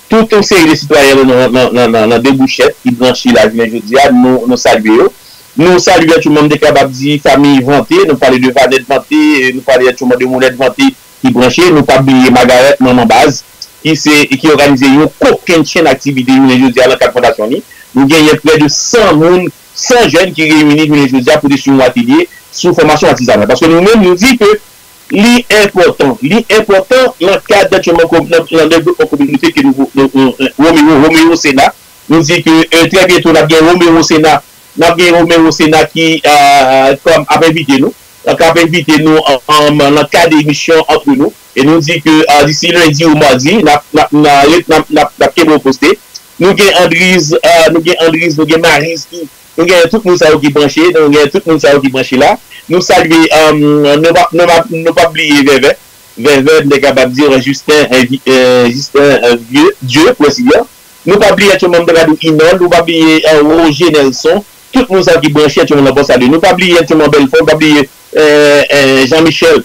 tout yon seri de sitwayen nan, nan, nan, nan, nan de Bouchèt ki branche la jounen jodi a, nou, nou salye yo. Nou salye, Tchonman, m te kapab di, fanmi Vanté, nou pale de Vanèt Vanté, nou pale, Tchonman, de Monèt Vanté ki branche, nou pa bliye Margaret, manman baz, ki se, ki òganize yon kokennchenn aktivite jounen jodi a nan kad fondasyon li. Nou genyen prè de san moun, san jèn ki reyini jounen jodi a pou te sou yon atelye sou fòmasyon atizanal. Paske nou menm, nou di ke li enpòtan, li enpòtan nan kad, Tchonman, nan, nan devlopman kominote ke nou, nou, nou, Romeo, Romeo Sena. Nou di ke, e, trè byento, n ap gen Romeo Sena, n ap gen Romeo Sena ki, a, kòm ap envite nou, k ap envite nou an, an, nan kad emisyon Antre Nou. E nou di ke, a, disi lendi ou madi, n ap, n ap, n a re-, n ap, n ap, n ap kenbe w poste. Nou gen Andriz, a, nou gen Andriz, nou gen Mariz tou. Nou gen tout moun sa yo ki branche, nou gen tout moun sa yo ki branche la. Nou salye, a, nou pa, nou pa, nou pa bliye Vèvè. Vèvè, m te kapab di, Justin, e, Vi-, e, Justin, e, Vieux, Dieu, pou ensi di. Nou pa bliye, Tchonman, m te ka di w Inol, nou pa bliye, e, Roger Nelson, tout moun sa yo ki branche, Tchonman, nan pòs a de. Nou pa bliye, Tchonman, Bèlfò, nou pa bliye, e, e, Jean Michel,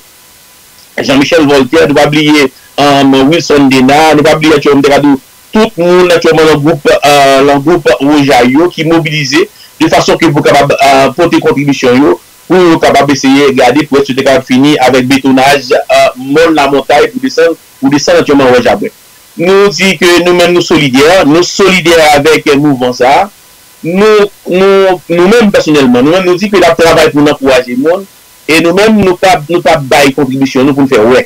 Jean Michel Voltaire, nou pa bliye, um, Wilson Denard, nou pa bliye, Tchonman, m te ka di w tout moun, Tchonman, nan gwoup, e, nan gwoup Wojay yo ki mobilize de fason ke pou kapab, e, pote kontribisyon yo, pou yo kapab eseye gade pou èske yo te kapab fini avèk betonaj, e, mòn Lamontay pou desann, pou desann Tchonman Wòch Abwen. Nou di ke nou menm nou solidè, nou solidè avèk mouvman sa a. Nou, nou, nou menm pèsonèlman, nou menm nou di ke n ap travay pou n ankouraje moun, e nou menm nou p ap, nou p ap bay kontribisyon nou pou n fè wè.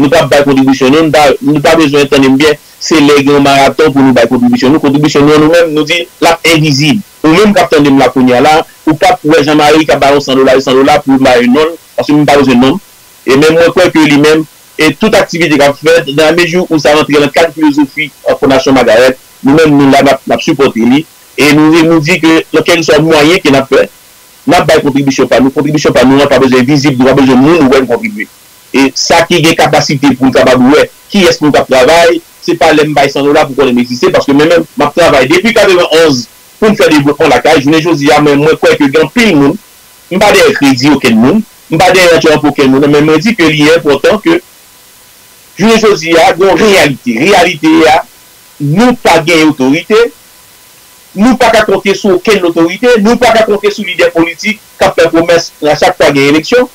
Nou p ap bay kontribisyon nou, nou pa, nou pa bezwen, tande m byen, se lè gen yon maraton pou nou bay kontribisyon nou. Kontribisyon nou an nou menm, nou di l ap envizib. Ou menm k ap tande m la kounye a la, ou p ap wè Jean Marie k ap ba yon san dola, de san dola pou m ba yo non l, paske m pa bezwen non m. E menm mwen kwè ke li menm, e tout aktivite k ap fèt, nan la mezi ou sa rantre nan kad filozofi, e, Fondasyon Margaret, nou menm nou la, n ap, n ap sipòte li. E nou, nou di ke nan kèlkeswa mwayen ke n ap fè, n ap bay kontribisyon pa nou. Kontribisyon pa nou an pa bezwen vizib, nou pa bezwen moun wè n kontribye. E sa ki gen kapasite pou l kapab wè kiyès moun k ap travay, se pa lè m bay san dola pou konnen m egziste, paske mwen menm, m ap travay depi katrevenn onz pou m fè devlopman lakay. Jounen jodi a, mwen, mwen kwè ke gen anpil moun, m pa dèyè kredi okenn moun, m pa dèyè atyon pou okenn moun, men mwen di ke li enpòtan ke jounen jodi a, gen yon reyalite. Reyalite a, nou pa gen otorite, nou pa ka konte sou okenn otorite, nou pa ka konte sou lidè politik k ap fè pwomès a chak fwa gen eleksyon.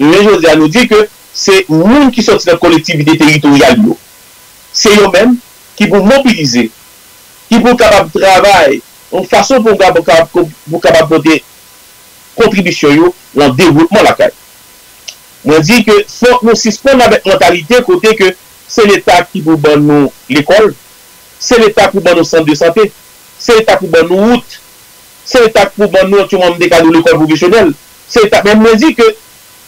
Jounen jodi a, nou di ke se moun ki soti nan kolektivite teritoryal yo. Se yo menm ki pou mobilize, ki pou kapab travay yon fason pou kapab, pou kapab pote kontribisyon yo nan devlopman lakay. Mwen di ke fòk nou sispann avèk mantalite kote ke se Leta ki pou ban nou lekòl, se Leta pou ban nou sant de sante, se Leta pou ban nou wout, se Leta pou ban nou, kòman m te ka di w, lekòl pwofesyonèl, se Leta, men mwen di ke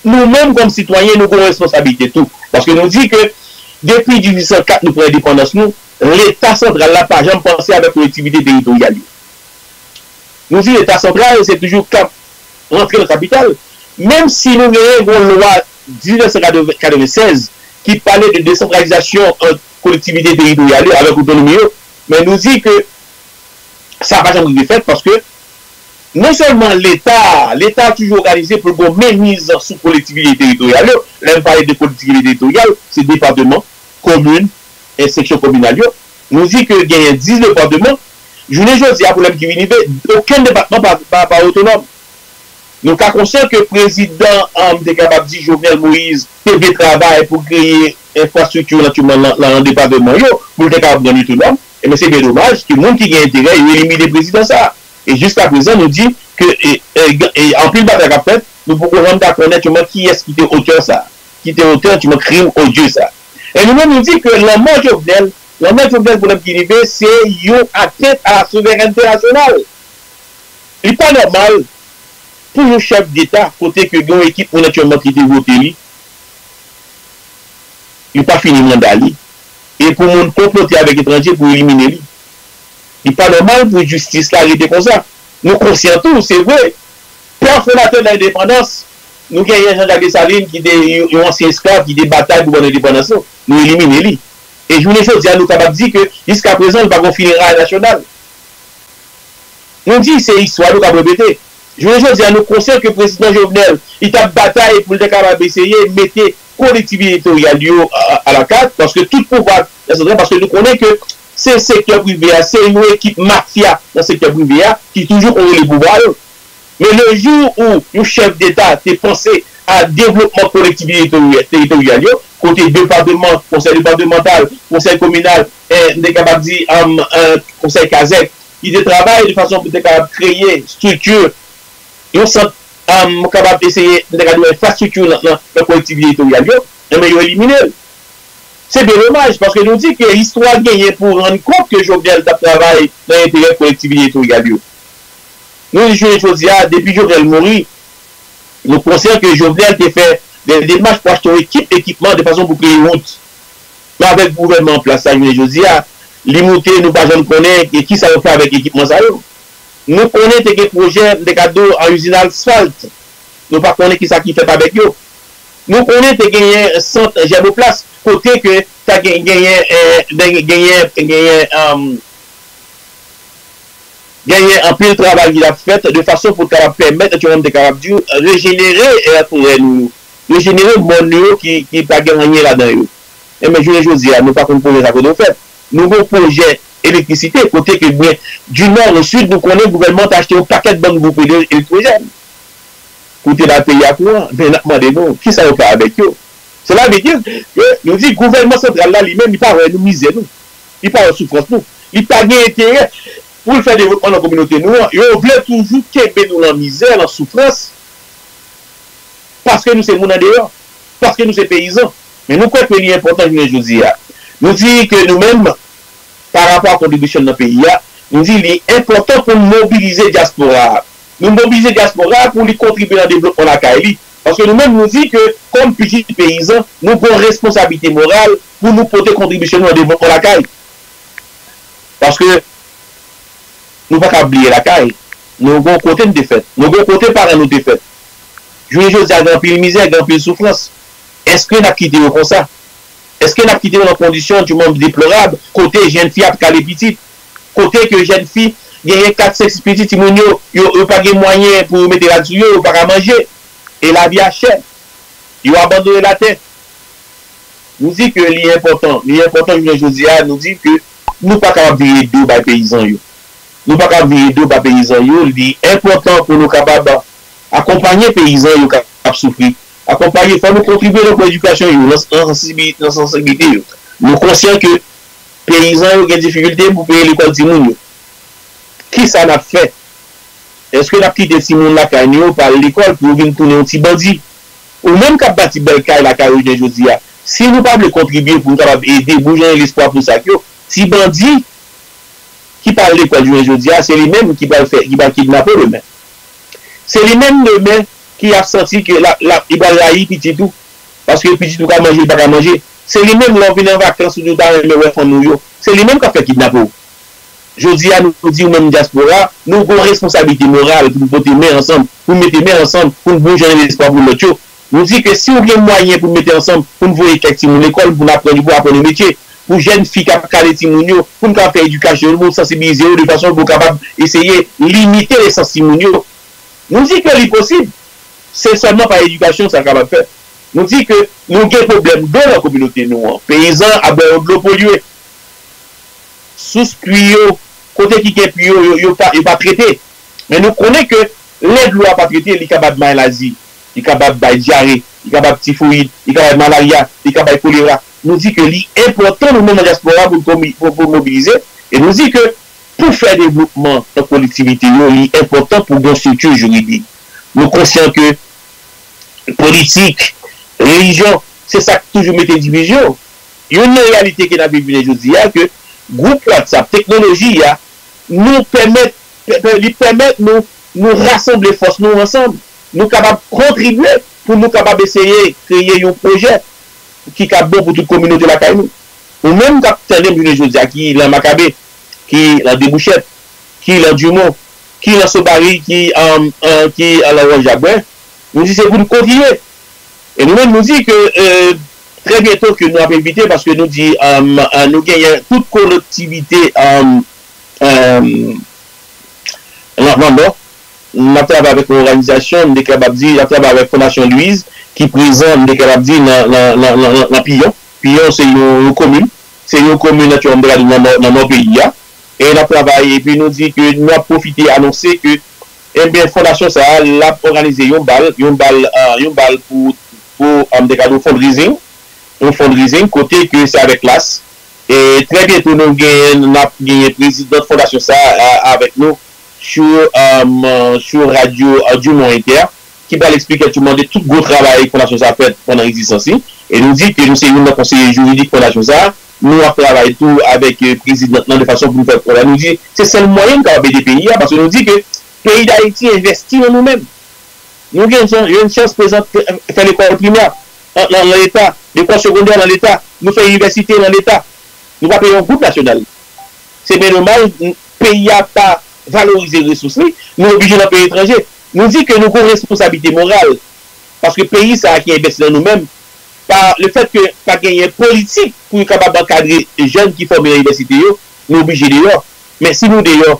nou menm kòm sitwayen, nou gen yon responsablite tou. Paske nou di ke depi dizuit san kat nou pran endepandans nou, Leta santral la pa janm panse avèk kolektivite teritoryal yo. Nou di Leta santral, se toujou k ap rantre nan kapital. Menm si nou genyen yon lwa diznèf san katrevennsèz ki pale de desantralizasyon ant kolektivite teritoryal yo avèk otonomi yo, men nou di ke sa pa janm rive fèt paske non sèlman Leta, Leta toujou òganize pou l gen yon menmiz sou kolektivite teritoryal yo. Lè m pale de kolektivite teritoryal, se depatman, komin, e seksyon kominal yo. Nou di ke genyen dis depatman. Jounen jodi a, pwoblèm ki vin rive, okenn depatman pa, pa, pa otonòm. Nou ka konsyan ke prezidan, an, m te kapab di Jovenel Moïse te vle travay pou kreye enfrastrikti nan, nan, nan, nan depatman yo, pou l te kapab rann yo otonòm. Ebyen, se byen domaj ke moun ki gen enterè, yo elimine prezidan sa a. E jiskaprezan, nou di ke e, e, e, anpil batay k ap fèt, nou poko janm ka konnen tèlman kiyès ki te otè sa, ki te otè tèlman krim odye sa. E nou menm, nou di ke lanmò Jovenel, lanmò Jovenel, pwoblèm ki rive, se yon atent a la souverènte nasyonal. Li pa nòmal pou yon chèf deta, kote ke gen yon ekip moun aktyèlman ki te vote li, li pa fini manda li, e pou moun konplote avèk etranje pou elimine li. Li pa nòmal pou jistis la rete konsa. Nou konsyan tou, se vre, pè fondatè de lendepandans, nou genyen Jean Jacques Dessalines ki te yon, yon ansyen esklav ki te batay pou pran endepandans nou. Nou elimine li. E jounen jodi a, nou kapab di ke jiskaprezan, li pa gen yon fineray nasyonal. Nou di se istwa nou k ap repete. Jounen jodi a, nou konsyan ke prezidan Jovenel, li t ap batay pou l te kapab eseye mete kolektivite teritoryal yo a, a, alakat, paske tout pouvwa nan santral, paske nou konnen ke se sektè prive a, se yon ekip mafya nan sektè prive a ki toujou kontwole pouvwa yo. Men le jou ou yon chèf deta te panse a devlopman kolektivite teritoryal yo, kote depatman, konsèy depatmantal, konsèy kominal, eh, m te kapab di, um, eh, konsèy kazèk, ki te travay de fason pou te kapab kreye estrikti, yon sant, um, kapab eseye, m te kapab di enfrastrikti nan, nan, nan kolektivite teritoryal yo, enben yo elimine l. Se byen domaj, paske nou di ke istwa genyen pou rann kont ke Jovenel t ap travay nan enterè kolektivite teritoryal yo. Nou di jounen jodi a, depi Jovenel mouri, nou konsyan ke Jovenel te fè de demach pou achte yon ekip ekipman de fason pou kreye wout. Men avèk gouvènman an plas la jounen jodi a, li moute, nou pa janm konnen e kisa yo fè avèk ekipman sa yo. Nou konnen te gen pwojè, m te ka di w, an izin asfalt. Nou pa konnen kisa ki fèt avèk yo. Nou konnen te genyen sant Jèmoplas, kote ke ta gen, genyen, eh, genyen, genyen, um, genyen anpil travay ki t ap fèt de fason pou kapab pèmèt, etsetera, m te kapab di w, rejenere, eh, forè nou yo, rejenere mòn nou yo ki, ki pa gen anyen ladan yo. Enben, jounen jodi a, nou pa konn pwojè sa kote yo fèt. Nou gen yon pwojè elektrisite, kote ke byen, di nò o sid, nou konnen gouvènman an te achte yon pakèt bann gwoup ele-, elektwojèn pou te bay peyi a kouran. Men n ap mande nou, kisa yo fè avèk yo? Sela vle di ke nou di gouvènman santral la, li menm, li pa wè nou mizè nou. Li pa wè soufrans nou. Li pa gen enterè pou l fè devlopman nan kominote nou an. Yo vle toujou kenbe nou nan mizè, nan soufrans, paske nou se moun andeyò, paske nou se peyizan. Men nou kwè ke li enpòtan jounen jodi a. Nou di ke nou menm, pa rapò a kontribisyon n nan peyi a, nou di li enpòtan pou n mobilize dyaspora a. Nou mobilize dyaspora a pou li kontribye nan devlopman lakay li. Paske nou menm, nou di ke kòm pitit peyizan, nou gen yon responsablite moral pou nou pote kontribisyon nou nan devlopman lakay. Paske nou pa ka bliye lakay. Nou gen yon kote n te fèt. Nou gen yon kote paran nou te fèt. Jounen jodi a, gen anpil mizè, gen anpil soufrans. Èske n ap kite yo konsa? Èske n ap kite yo nan kondisyon djouman deplorab, kote jèn fi ap kale pitit, kote ke jèn fi genyen kat, senk, sis pitit, timoun yo, yo, yo pa gen mwayen pou yo mete rad sou yo, yo pa ka manje, e lavi a chè, yo abandone latè? Nou di ke li enpòtan, li enpòtan jounen jodi a, nou di ke nou pa kapab vire do bay peyizan yo. Nou pa kapab vire do bay peyizan yo, li enpòtan pou nou kapab akonpanye peyizan yo k ap soufri. Akonpanye, fò nou kontribye nan edikasyon yo, nan, nan sansibi-, nan sansibilite yo. Nou konsyan ke peyizan yo gen difikilte pou peye lekòl timoun yo. Kisa n ap fè? Èske n ap kite timoun lakay nou yo pa al lekòl pou yo vin tounen yon ti bandi? Ou menm k ap bati bèl kay lakay ou jounen jodi a, si nou pa vle kontribye pou nou kapab ede, boujonnen lespwa pou sa k yo, ti bandi ki pa al lekòl jounen jodi a, se li menm ki pral fè, ki pral kidnape w demen. Se li menm demen ki ap santi ke l ap, l ap, li pral rayi pitit ou, paske pitit ou ka manje, li pa ka manje. Se li menm lè w vin an vakans ou di w ta renmen wè fanmi w yo. Se li menm k ap fè kidnape w. Jodi a, nou di nou menm dyaspora, nou gen yon responsablite moral pou nou pote men ansanm, pou nou mete men ansanm, pou nou boujonnen lespwa pou lòt yo. Nou di ke si w gen mwayen pou nou mete ansanm, pou nou voye kèk timoun lekòl, pou nou aprann yo, pou aprann yo metye, pou jèn fi k ap kale timoun yo, pou nou kapab fè edikasyon yo, pou nou sansibilize yo de fason pou kapab eseye limite nesans timoun yo. Nou di ke li posib, se sèlman pa edikasyon sa kapab fèt. Nou di ke nou gen pwoblèm dlo nan kominote nou an. Peyizan ap bwè yon dlo polye. Sous pwi yo, kote ki gen pwi yo, yo, yo pa, yo pa trete. Men nou konnen ke lè dlo a pa trete, li kapab malazi, li kapab bay dyare, li kapab tifoyid, li kapab malarya, li kapab kolera. Nou di ke li enpòtan nou menm nan dyaspora pou, pou, pou mobilize. E nou di ke pou fè devlopman nan kolektivite yo, li enpòtan pou gen yon estrikti jiridik. Nou konsyan ke politik, relijyon, se sa k toujou mete divizyon. Youn nan reyalite ke n ap viv jounen jodi a, ke gwoup WhatsApp, teknoloji a, nou pèmèt, pè- pè- li pèmèt nou, nou rasanble fòs nou ansanm. Nou kapab kontribye pou nou kapab eseye kreye yon pwojè ki ka bon pou tout kominote lakay nou. Ou menm k ap tande m jounen jodi a, ki lan Makabe, ki lan Debouchèt, ki lan Dumont, ki lan Sobari, ki, um, uh, ki lan Wòch Jabwen, nou di se pou nou kontinye. E nou menm, nou di ke, euh, trè byento ke nou ap envite, paske nou di, um, uh, nou genyen tout kolektivite, um, um, nan, nan Nò. N ap travay avèk yon òganizasyon, m te kapab di, n ap travay avèk Fondasyon Louise, ki prezan, m te kapab di, nan, nan, nan, nan, nan, nan Piyon. Piyon, se yon, yon komin. Se yon komin, aktyèlman, m te kapab di, nan nò, nan nò peyi a. E n ap travay, epi nou di ke nou ap pwofite anonse ke, ebyen, fondasyon sa a, l ap òganize yon bal, yon bal, ah, yon bal pou, pou, ah, m te kapab di, yon fundraising, yon fundraising, kote ke se avèk klas. E trè byento, nou genyen, n ap genyen prezidant fondasyon sa a, a, avèk nou sou, um, sou radyo, uh, Dumont Inter, ki pral eksplike aktyèlman de tout gwo travay fondasyon sa a fè pandan egzistans li. E nou di ke nou se youn nan konseye jiridik fondasyon sa a. Nou ap travay tou avèk, euh, prezidant lan de fason pou nou fè travay. Nou di se sèl mwayen nou kapab ede peyi a, paske nou di ke peyi Dayiti envesti nan nou menm. Nou gen yon, yon chans prezan fè, fè lekòl primè an, nan, nan Leta, lekòl segondè nan Leta, nou fè inivèsite nan Leta. Nou pa peye yon goud nasyonal. Se byen domaj, n- peyi a pa valorize resous li, nou oblije nan peyi etranje. Nou di ke nou gon responsablite moral, paske peyi sa a ki envesti nan nou menm, pa lefèt ke pa genyen politik pou yo kapab ankadre jèn ki fòme nan inivèsite yo, nou oblije deyò. Men si nou deyò,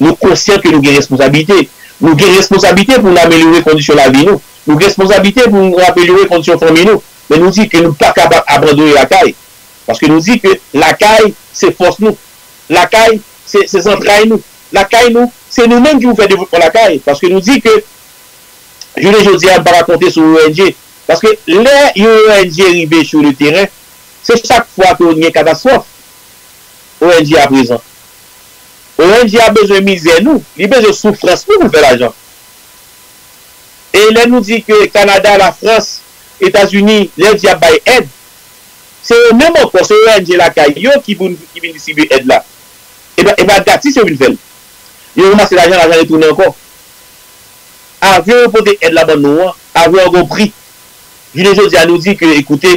nou konsyan ke nou gen responsablite. Nou gen responsablite pou nou amelyore kondisyon lavi nou. Nou gen responsablite pou nou amelyore kondisyon fanmi nou. Men nou di ke nou pa kapab abandone lakay. Paske nou di ke lakay, se fòs nou. Lakay, se, se zantray nou. Lakay nou, se nou menm ki pou fè devlopman lakay. Paske nou di ke jounen jodi a, m pa ka konte sou O N G. Paske lè yon O N G rive sou le teren, se chak fwa ke gen katastwòf. O N G a prezan. O N G a bezwen mizè nou, li bezwen soufrans nou pou l fè lajan. E lè nou di ke Kanada, Lafrans, Etazini, lè yo di y ap bay èd, se yo menm ankò, se O N G lakay yo ki pou, ki vin distribye èd la. E pa, e pa gratis yo vin fè l. Yo ranmase lajan, lajan retounen ankò. Avyon yo pote èd la ban nou an, avyon an gon pri. Jounen jodi a, nou di ke, ekoute,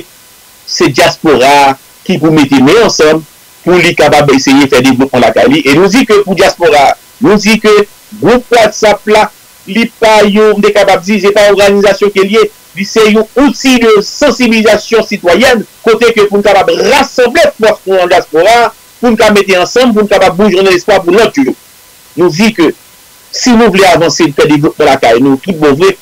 se dyaspora a ki pou mete men ansanm pou li kapab eseye fè devlopman lakay li. E nou di ke pou dyaspora a, nou di ke gwoup WhatsApp la, li pa yon, m te kapab di, se pa yon òganizasyon ke l ye. Li se yon outi de sansibilizasyon sitwayèn, kote ke pou n kapab rasanble fòs nou an dyaspora a, pou n ka mete ansanm, pou n kapab boujonnen lespwa pou lòt yo. Nou di ke si nou vle avanse, fè devlopman lakay nou tout bon vre,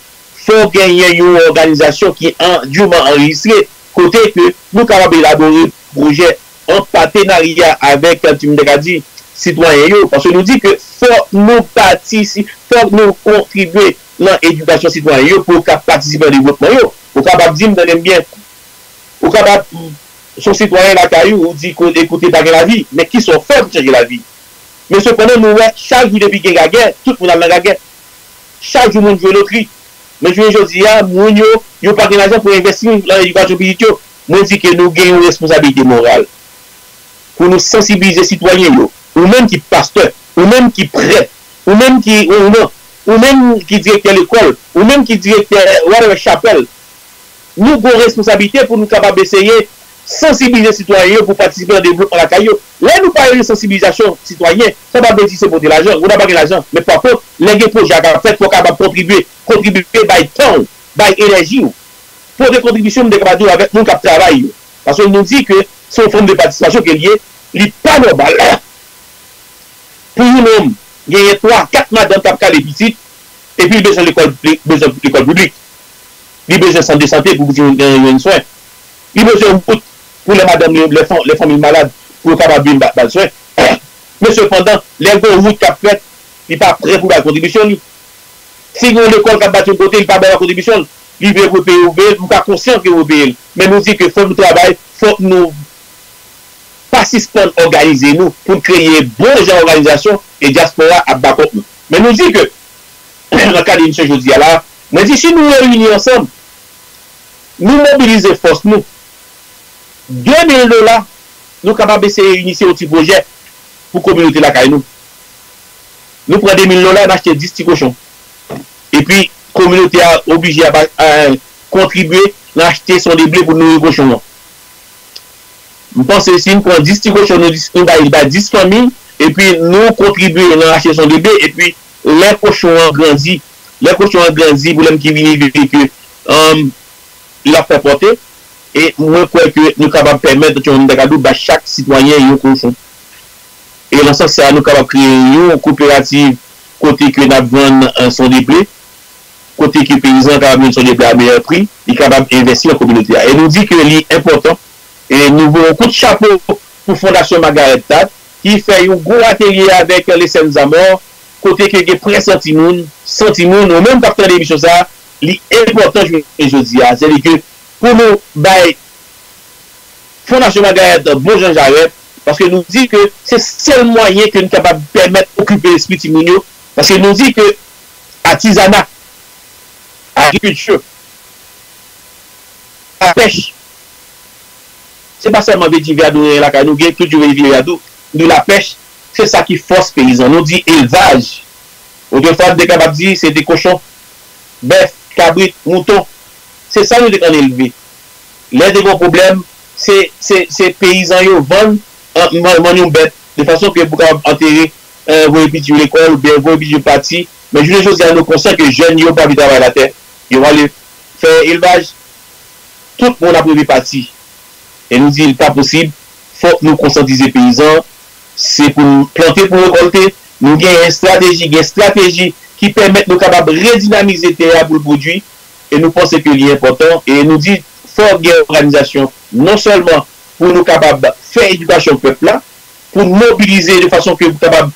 fò genyen yon òganizasyon ki an, diman anrejistre, kote ke nou kapab elabore pwojè an patenarya avèk, ti m te ka di, sitwayen yo. Paske nou di ke fò nou patisi-, fò nou kontribye nan edikasyon sitwayen yo pou yo ka patisipe nan devlopman yo. Ou kapab di m, tande m byen, ou kapab, se yon sitwayen lakay ou, ou di, ko-, ekoute, pa gen lavi, men kisa w fè pou chanje lavi? Men sepandan, nou wè, chak jou depi gen gagè, tout moun al nan gagè. Chak jou moun jwe lotri. Men jounen jodi a, moun yo, yo pa gen lajan pou envesti nan edikasyon pitit yo. Mwen di ke nou gen yon responsablite moral pou nou sansibilize sitwayen yo. Ou menm ki pastè, ou menm ki prèt, ou menm ki, ou, ou menm ki direktè lekòl, ou menm ki direktè, whatever, chapèl, nou gon responsablite pou nou kapab eseye sansibilize sitwayen yo pou patisipe nan devlopman lakay yo. Lè nou pale de sansibilizasyon sitwayen, sa pa vle di se pote lajan. Ou ta pa gen lajan, men pa kont, lè gen pwojè k ap fèt, fò w kapab kontribye, kontribye bay tan w, bay enèji w. Pote kontribisyon, m te kapab di w, avèk moun k ap travay yo. Paske nou di ke se yon fòm de patisipasyon ke l ye, li pa nòmal pou yon nonm genyen twa, kat madanm k ap kale pitit, epi l bezwen lekòl, li bezwen lekòl piblik. Li bezwen sant de sante pou pitit yo jwenn swen. Li bezwen wout pou lè madanm li, lè fan-, lè fanmi l malad, pou yo kapab vin ba, ba l swen. Men sepandan, lè gen yon wout k ap fèt, li pa prè pou bay kontribisyon li. Si gen yon lekòl k ap bati yon kote, li pa bay kontribisyon l, li vle pou yo peye, ou vle, m ka konsyan ke yo peye l. Men nou di ke fòk nou travay, fòk nou pa sispann òganize nou pou n kreye bon jan òganizasyon e dyaspora ap bakòp nou. Men nou di ke, nan kad emisyon jodi a la, mwen di si nou reyini ansanm, nou mobilize fòs nou, de mil dola, nou kapab eseye inisye yon ti pwojè pou kominote lakay nou. Nou pran de mil dola, n achte dis ti kochon. Epi, kominote a oblije ap, a, kontribye nan achte son de ble pou nouri kochon an. M panse si n pran dis ti kochon, nou, dis- nou bay, bay dis fanmi, epi nou kontribye nan achte son de ble, epi lè kochon an grandi, lè kochon an grandi, pou lè m ki vini veye ke, um, l ap fè pòte, e mwen kwè ke nou kapab pèmèt, jan m te ka di w, bay chak sitwayen yon kochon. E nan sans sa a, nou kapab kreye yon koperativ kote ke n ap vann, eh, son de ble, kote ke peyizan an kapab jwenn son de ble a meyè pri, li kapab envesti nan kominote a. E nou di ke li enpòtan, e nou voye yon kout chapo pou Fondasyon Margaret That, ki fè yon gwo atelye avèk Lesèn Zamò, kote ke gen prè san timoun, san timoun, ou menm k ap tande emisyon sa a, li enpòtan jounen jodi a. Sètadi ke pou nou bay Fondasyon Margaret bon jan jarèt, paske nou di ke se sèl mwayen ke nou kapab pèmèt okipe lespri timoun yo, paske nou di ke atizana, agrikilti, lapèch, se pa sèlman vetivè a nou genyen lakay nou, gen kilti vetivè a tou, nou lapèch, se sa ki fòs peyizan. Nou di elvaj. Otrefwa, nou te kapab di se te kochon, bèf, kabrit, mouton. Se sa nou te konn elve. Lè te gen yon pwoblèm, se, se, se peyizan yo vann, an, vann, vann yon bèt, de fason ke pou kapab antere, eh, voye pitit yo lekòl, oubyen voye pitit yo pati. Men jounen jodi a, nou konsyan ke jèn yo pa vle travay latè. Yo prale fè elvaj, tout moun ap reve pati. E nou di, li pa posib, fòk nou konsyantize peyizan, se pou n plante pou rekòlte, nou genyen estrateji, gen estrateji ki pèmèt nou kapab redinamize tè a pou l pwodui, e nou panse ke li enpòtan, e nou di, fòk gen òganizasyon, non sèlman pou nou kapab fè edikasyon pèp la, pou n mobilize de fason ke pou kapab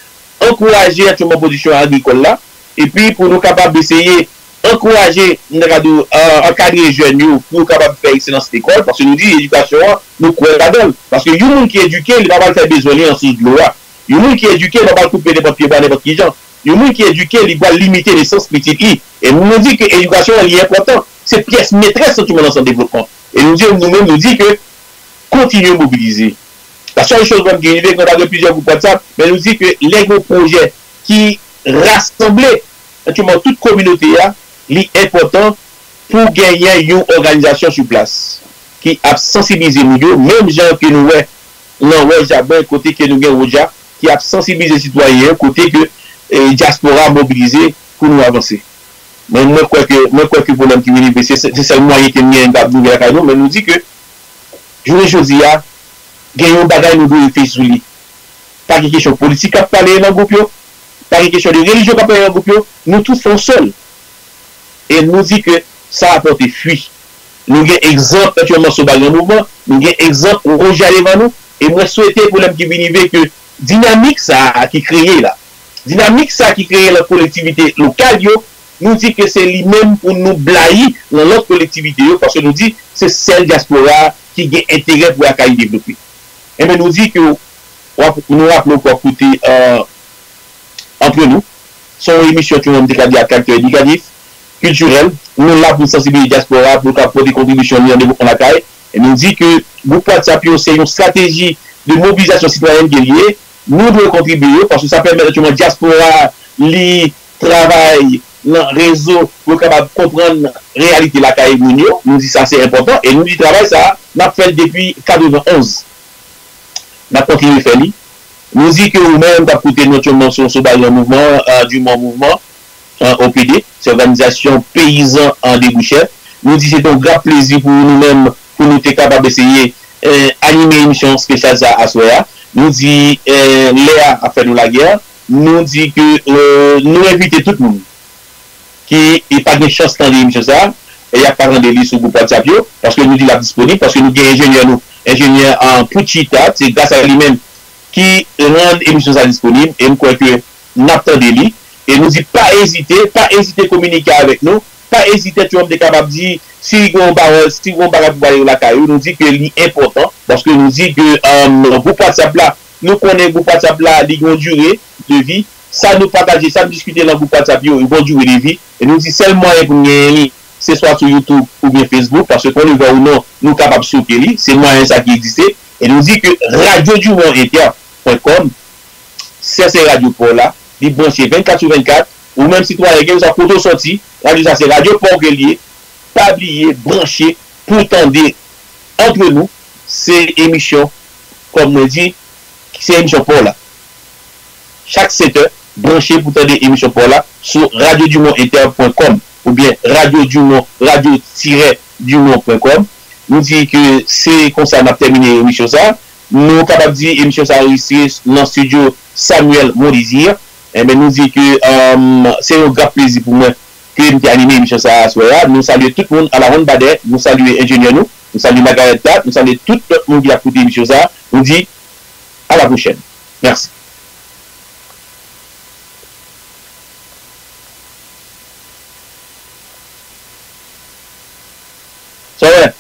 ankouraje aktyèlman pwodiksyon agrikòl la, epi pou nou kapab eseye ankouraje, m ta ka di w, eh, ankadre jèn yo pou yo kapab fè ekselans lekòl, paske nou di edikasyon an, nou kwè ladan l. Paske yon moun ki edike, li pa pral fè bezwen li nan sous dlo a. Yon moun ki edike, li pa pral koupe nenpòt pyebwa nenpòt ki jan. Yon moun ki edike, li pral limite nesans pitit li. E nou di ke edikasyon an, li enpòtan. Se pyès metrès santiman nan san devlopman. E nou di, nou menm, nou di ke kontinye mobilize. La sèl choz mwen ki rive, mwen pa gen plizyè gwoup WhatsApp, men nou di ke lè gen yon pwojè ki rasanble, aktyèlman, tout kominote a, li enpòtan pou genyen yon òganizasyon sou plas ki ap sansibilize moun yo, menm jan ke nou wè nan Wòch Jaben, kote ke nou gen Roja, ki ap sansibilize sitwayen yo, kote ke, eh, dyaspora mobilize pou nou avanse. Men mwen kwè ke, mwen kwè ke pwoblèm ki vini, se, se, se sèl mwayen ke nou genyen pou nou gen lakay nou, men nou di ke jounen jodi a, gen yon bagay nou dwe reflechi sou li. Pa gen kesyon politik k ap pale nan gwoup yo, pa gen kesyon de relijyon k ap pale nan gwoup yo, nou tout fè yon sèl. E nou di ke sa a pote fwi. Nou gen egzanp aktyèlman Soba Gran Mouvman, nou gen egzanp Roja devan nou, e mwen swete pwoblèm ki vini vre ke dinamik sa a ki kreye la, dinamik sa a ki kreye nan kolektivite lokal yo, nou di ke se li menm pou nou blayi nan lòt kolektivite yo, paske nou di se sèl dyaspora a ki gen enterè pou Akayè devlope. Enben, nou di ke w ap, nou raple w pou w ap koute, eh, Antre nou, se yon emisyon ke mwen m te ka di a karaktè edikatif, kiltirèl. Nou la pou n sansibilize dyaspora pou l ka pote kontribisyon li nan devlopman lakay. E nou di ke gwoup WhatsApp yo se yon estrateji de mobilizasyon sitwayèn ke li ye. Nou dwe kontribye yo, paske sa pèmèt aktyèlman dyaspora li travay nan rezo pou yo kapab konprann reyalite lakay moun yo. Nou di sa se enpòtan. E nou di travay sa a, n ap fè l depi katrevenn onz. N ap kontinye fè li. Nou di ke ou menm k ap koute nou aktyèlman sou, sou Ballon Mouvement, euh, du Mont Mouvement, euh, O P D, se Òganizasyon Peyizan an Debouchè. Nou di se te yon gra plezi pou nou menm, pou nou te kapab eseye, euh, anime emisyon espesyal sa a aswè a. Nou di, euh, lè a ap fè nou lagè. Nou di ke, euh, nou envite tout moun ki, e pa gen chans tande emisyon sa a, e y ap pa tande li sou gwoup WhatsApp yo, paske nou di l ap disponib, paske nou gen enjenyè nou, enjenyè, ah, Pouchita, se gras a li menm ki rann emisyon sa a disponib, e m kwè ke n ap tande li, e nou di pa ezite, pa ezite kominike avèk nou, pa ezite, Trump te kapab di, si gen yon pawòl, si gen yon bagay pou pale lakay ou, nou di ke li enpòtan, paske nou di ke, um, gwoup WhatsApp la, nou konnen gwoup WhatsApp la, li gen yon dire de vi. Sa nou pataje, sa nou diskite nan gwoup WhatsApp yo, li gen yon dire de vi. E nou di sèl mwayen pou n genyen li, se swa sou YouTube oubyen Facebook, paske kon nou vle ou non, nou kapab stoke li. Se mwayen sa ki egziste. E nou di ke radio du monde inter pwen kòm, se, se radyo pa w la, li branche vennkat sou vennkat, ou menm sitwayen, kèlkeswa kote w sòti, radyo sa se radyo pa w ke l ye, pa bliye branche pou w tande Antre Nou, se emisyon, kòm mwen di, se emisyon pa w la. Chak sèt è, branche pou w tande emisyon pa w la sou radio du monde inter pwen kòm oubyen radio du monde, radio tiret du monde pwen kòm. Nou di ke se konsa n ap tèmine emisyon sa. Nou kapab di emisyon sa anrejistre nan estidyo Samuel Mondésir. Enben, nou di ke, um, se yon gran plezi pou mwen ke m te anime emisyon sa a aswè a. Nou salye tout moun a la Honn Badè, nou salye enjenyè nou, nou salye Magarèt la, nou salye tout lòt moun ki ap koute emisyon sa a. Nou di, à la prochaine. Merci. Sa w wè?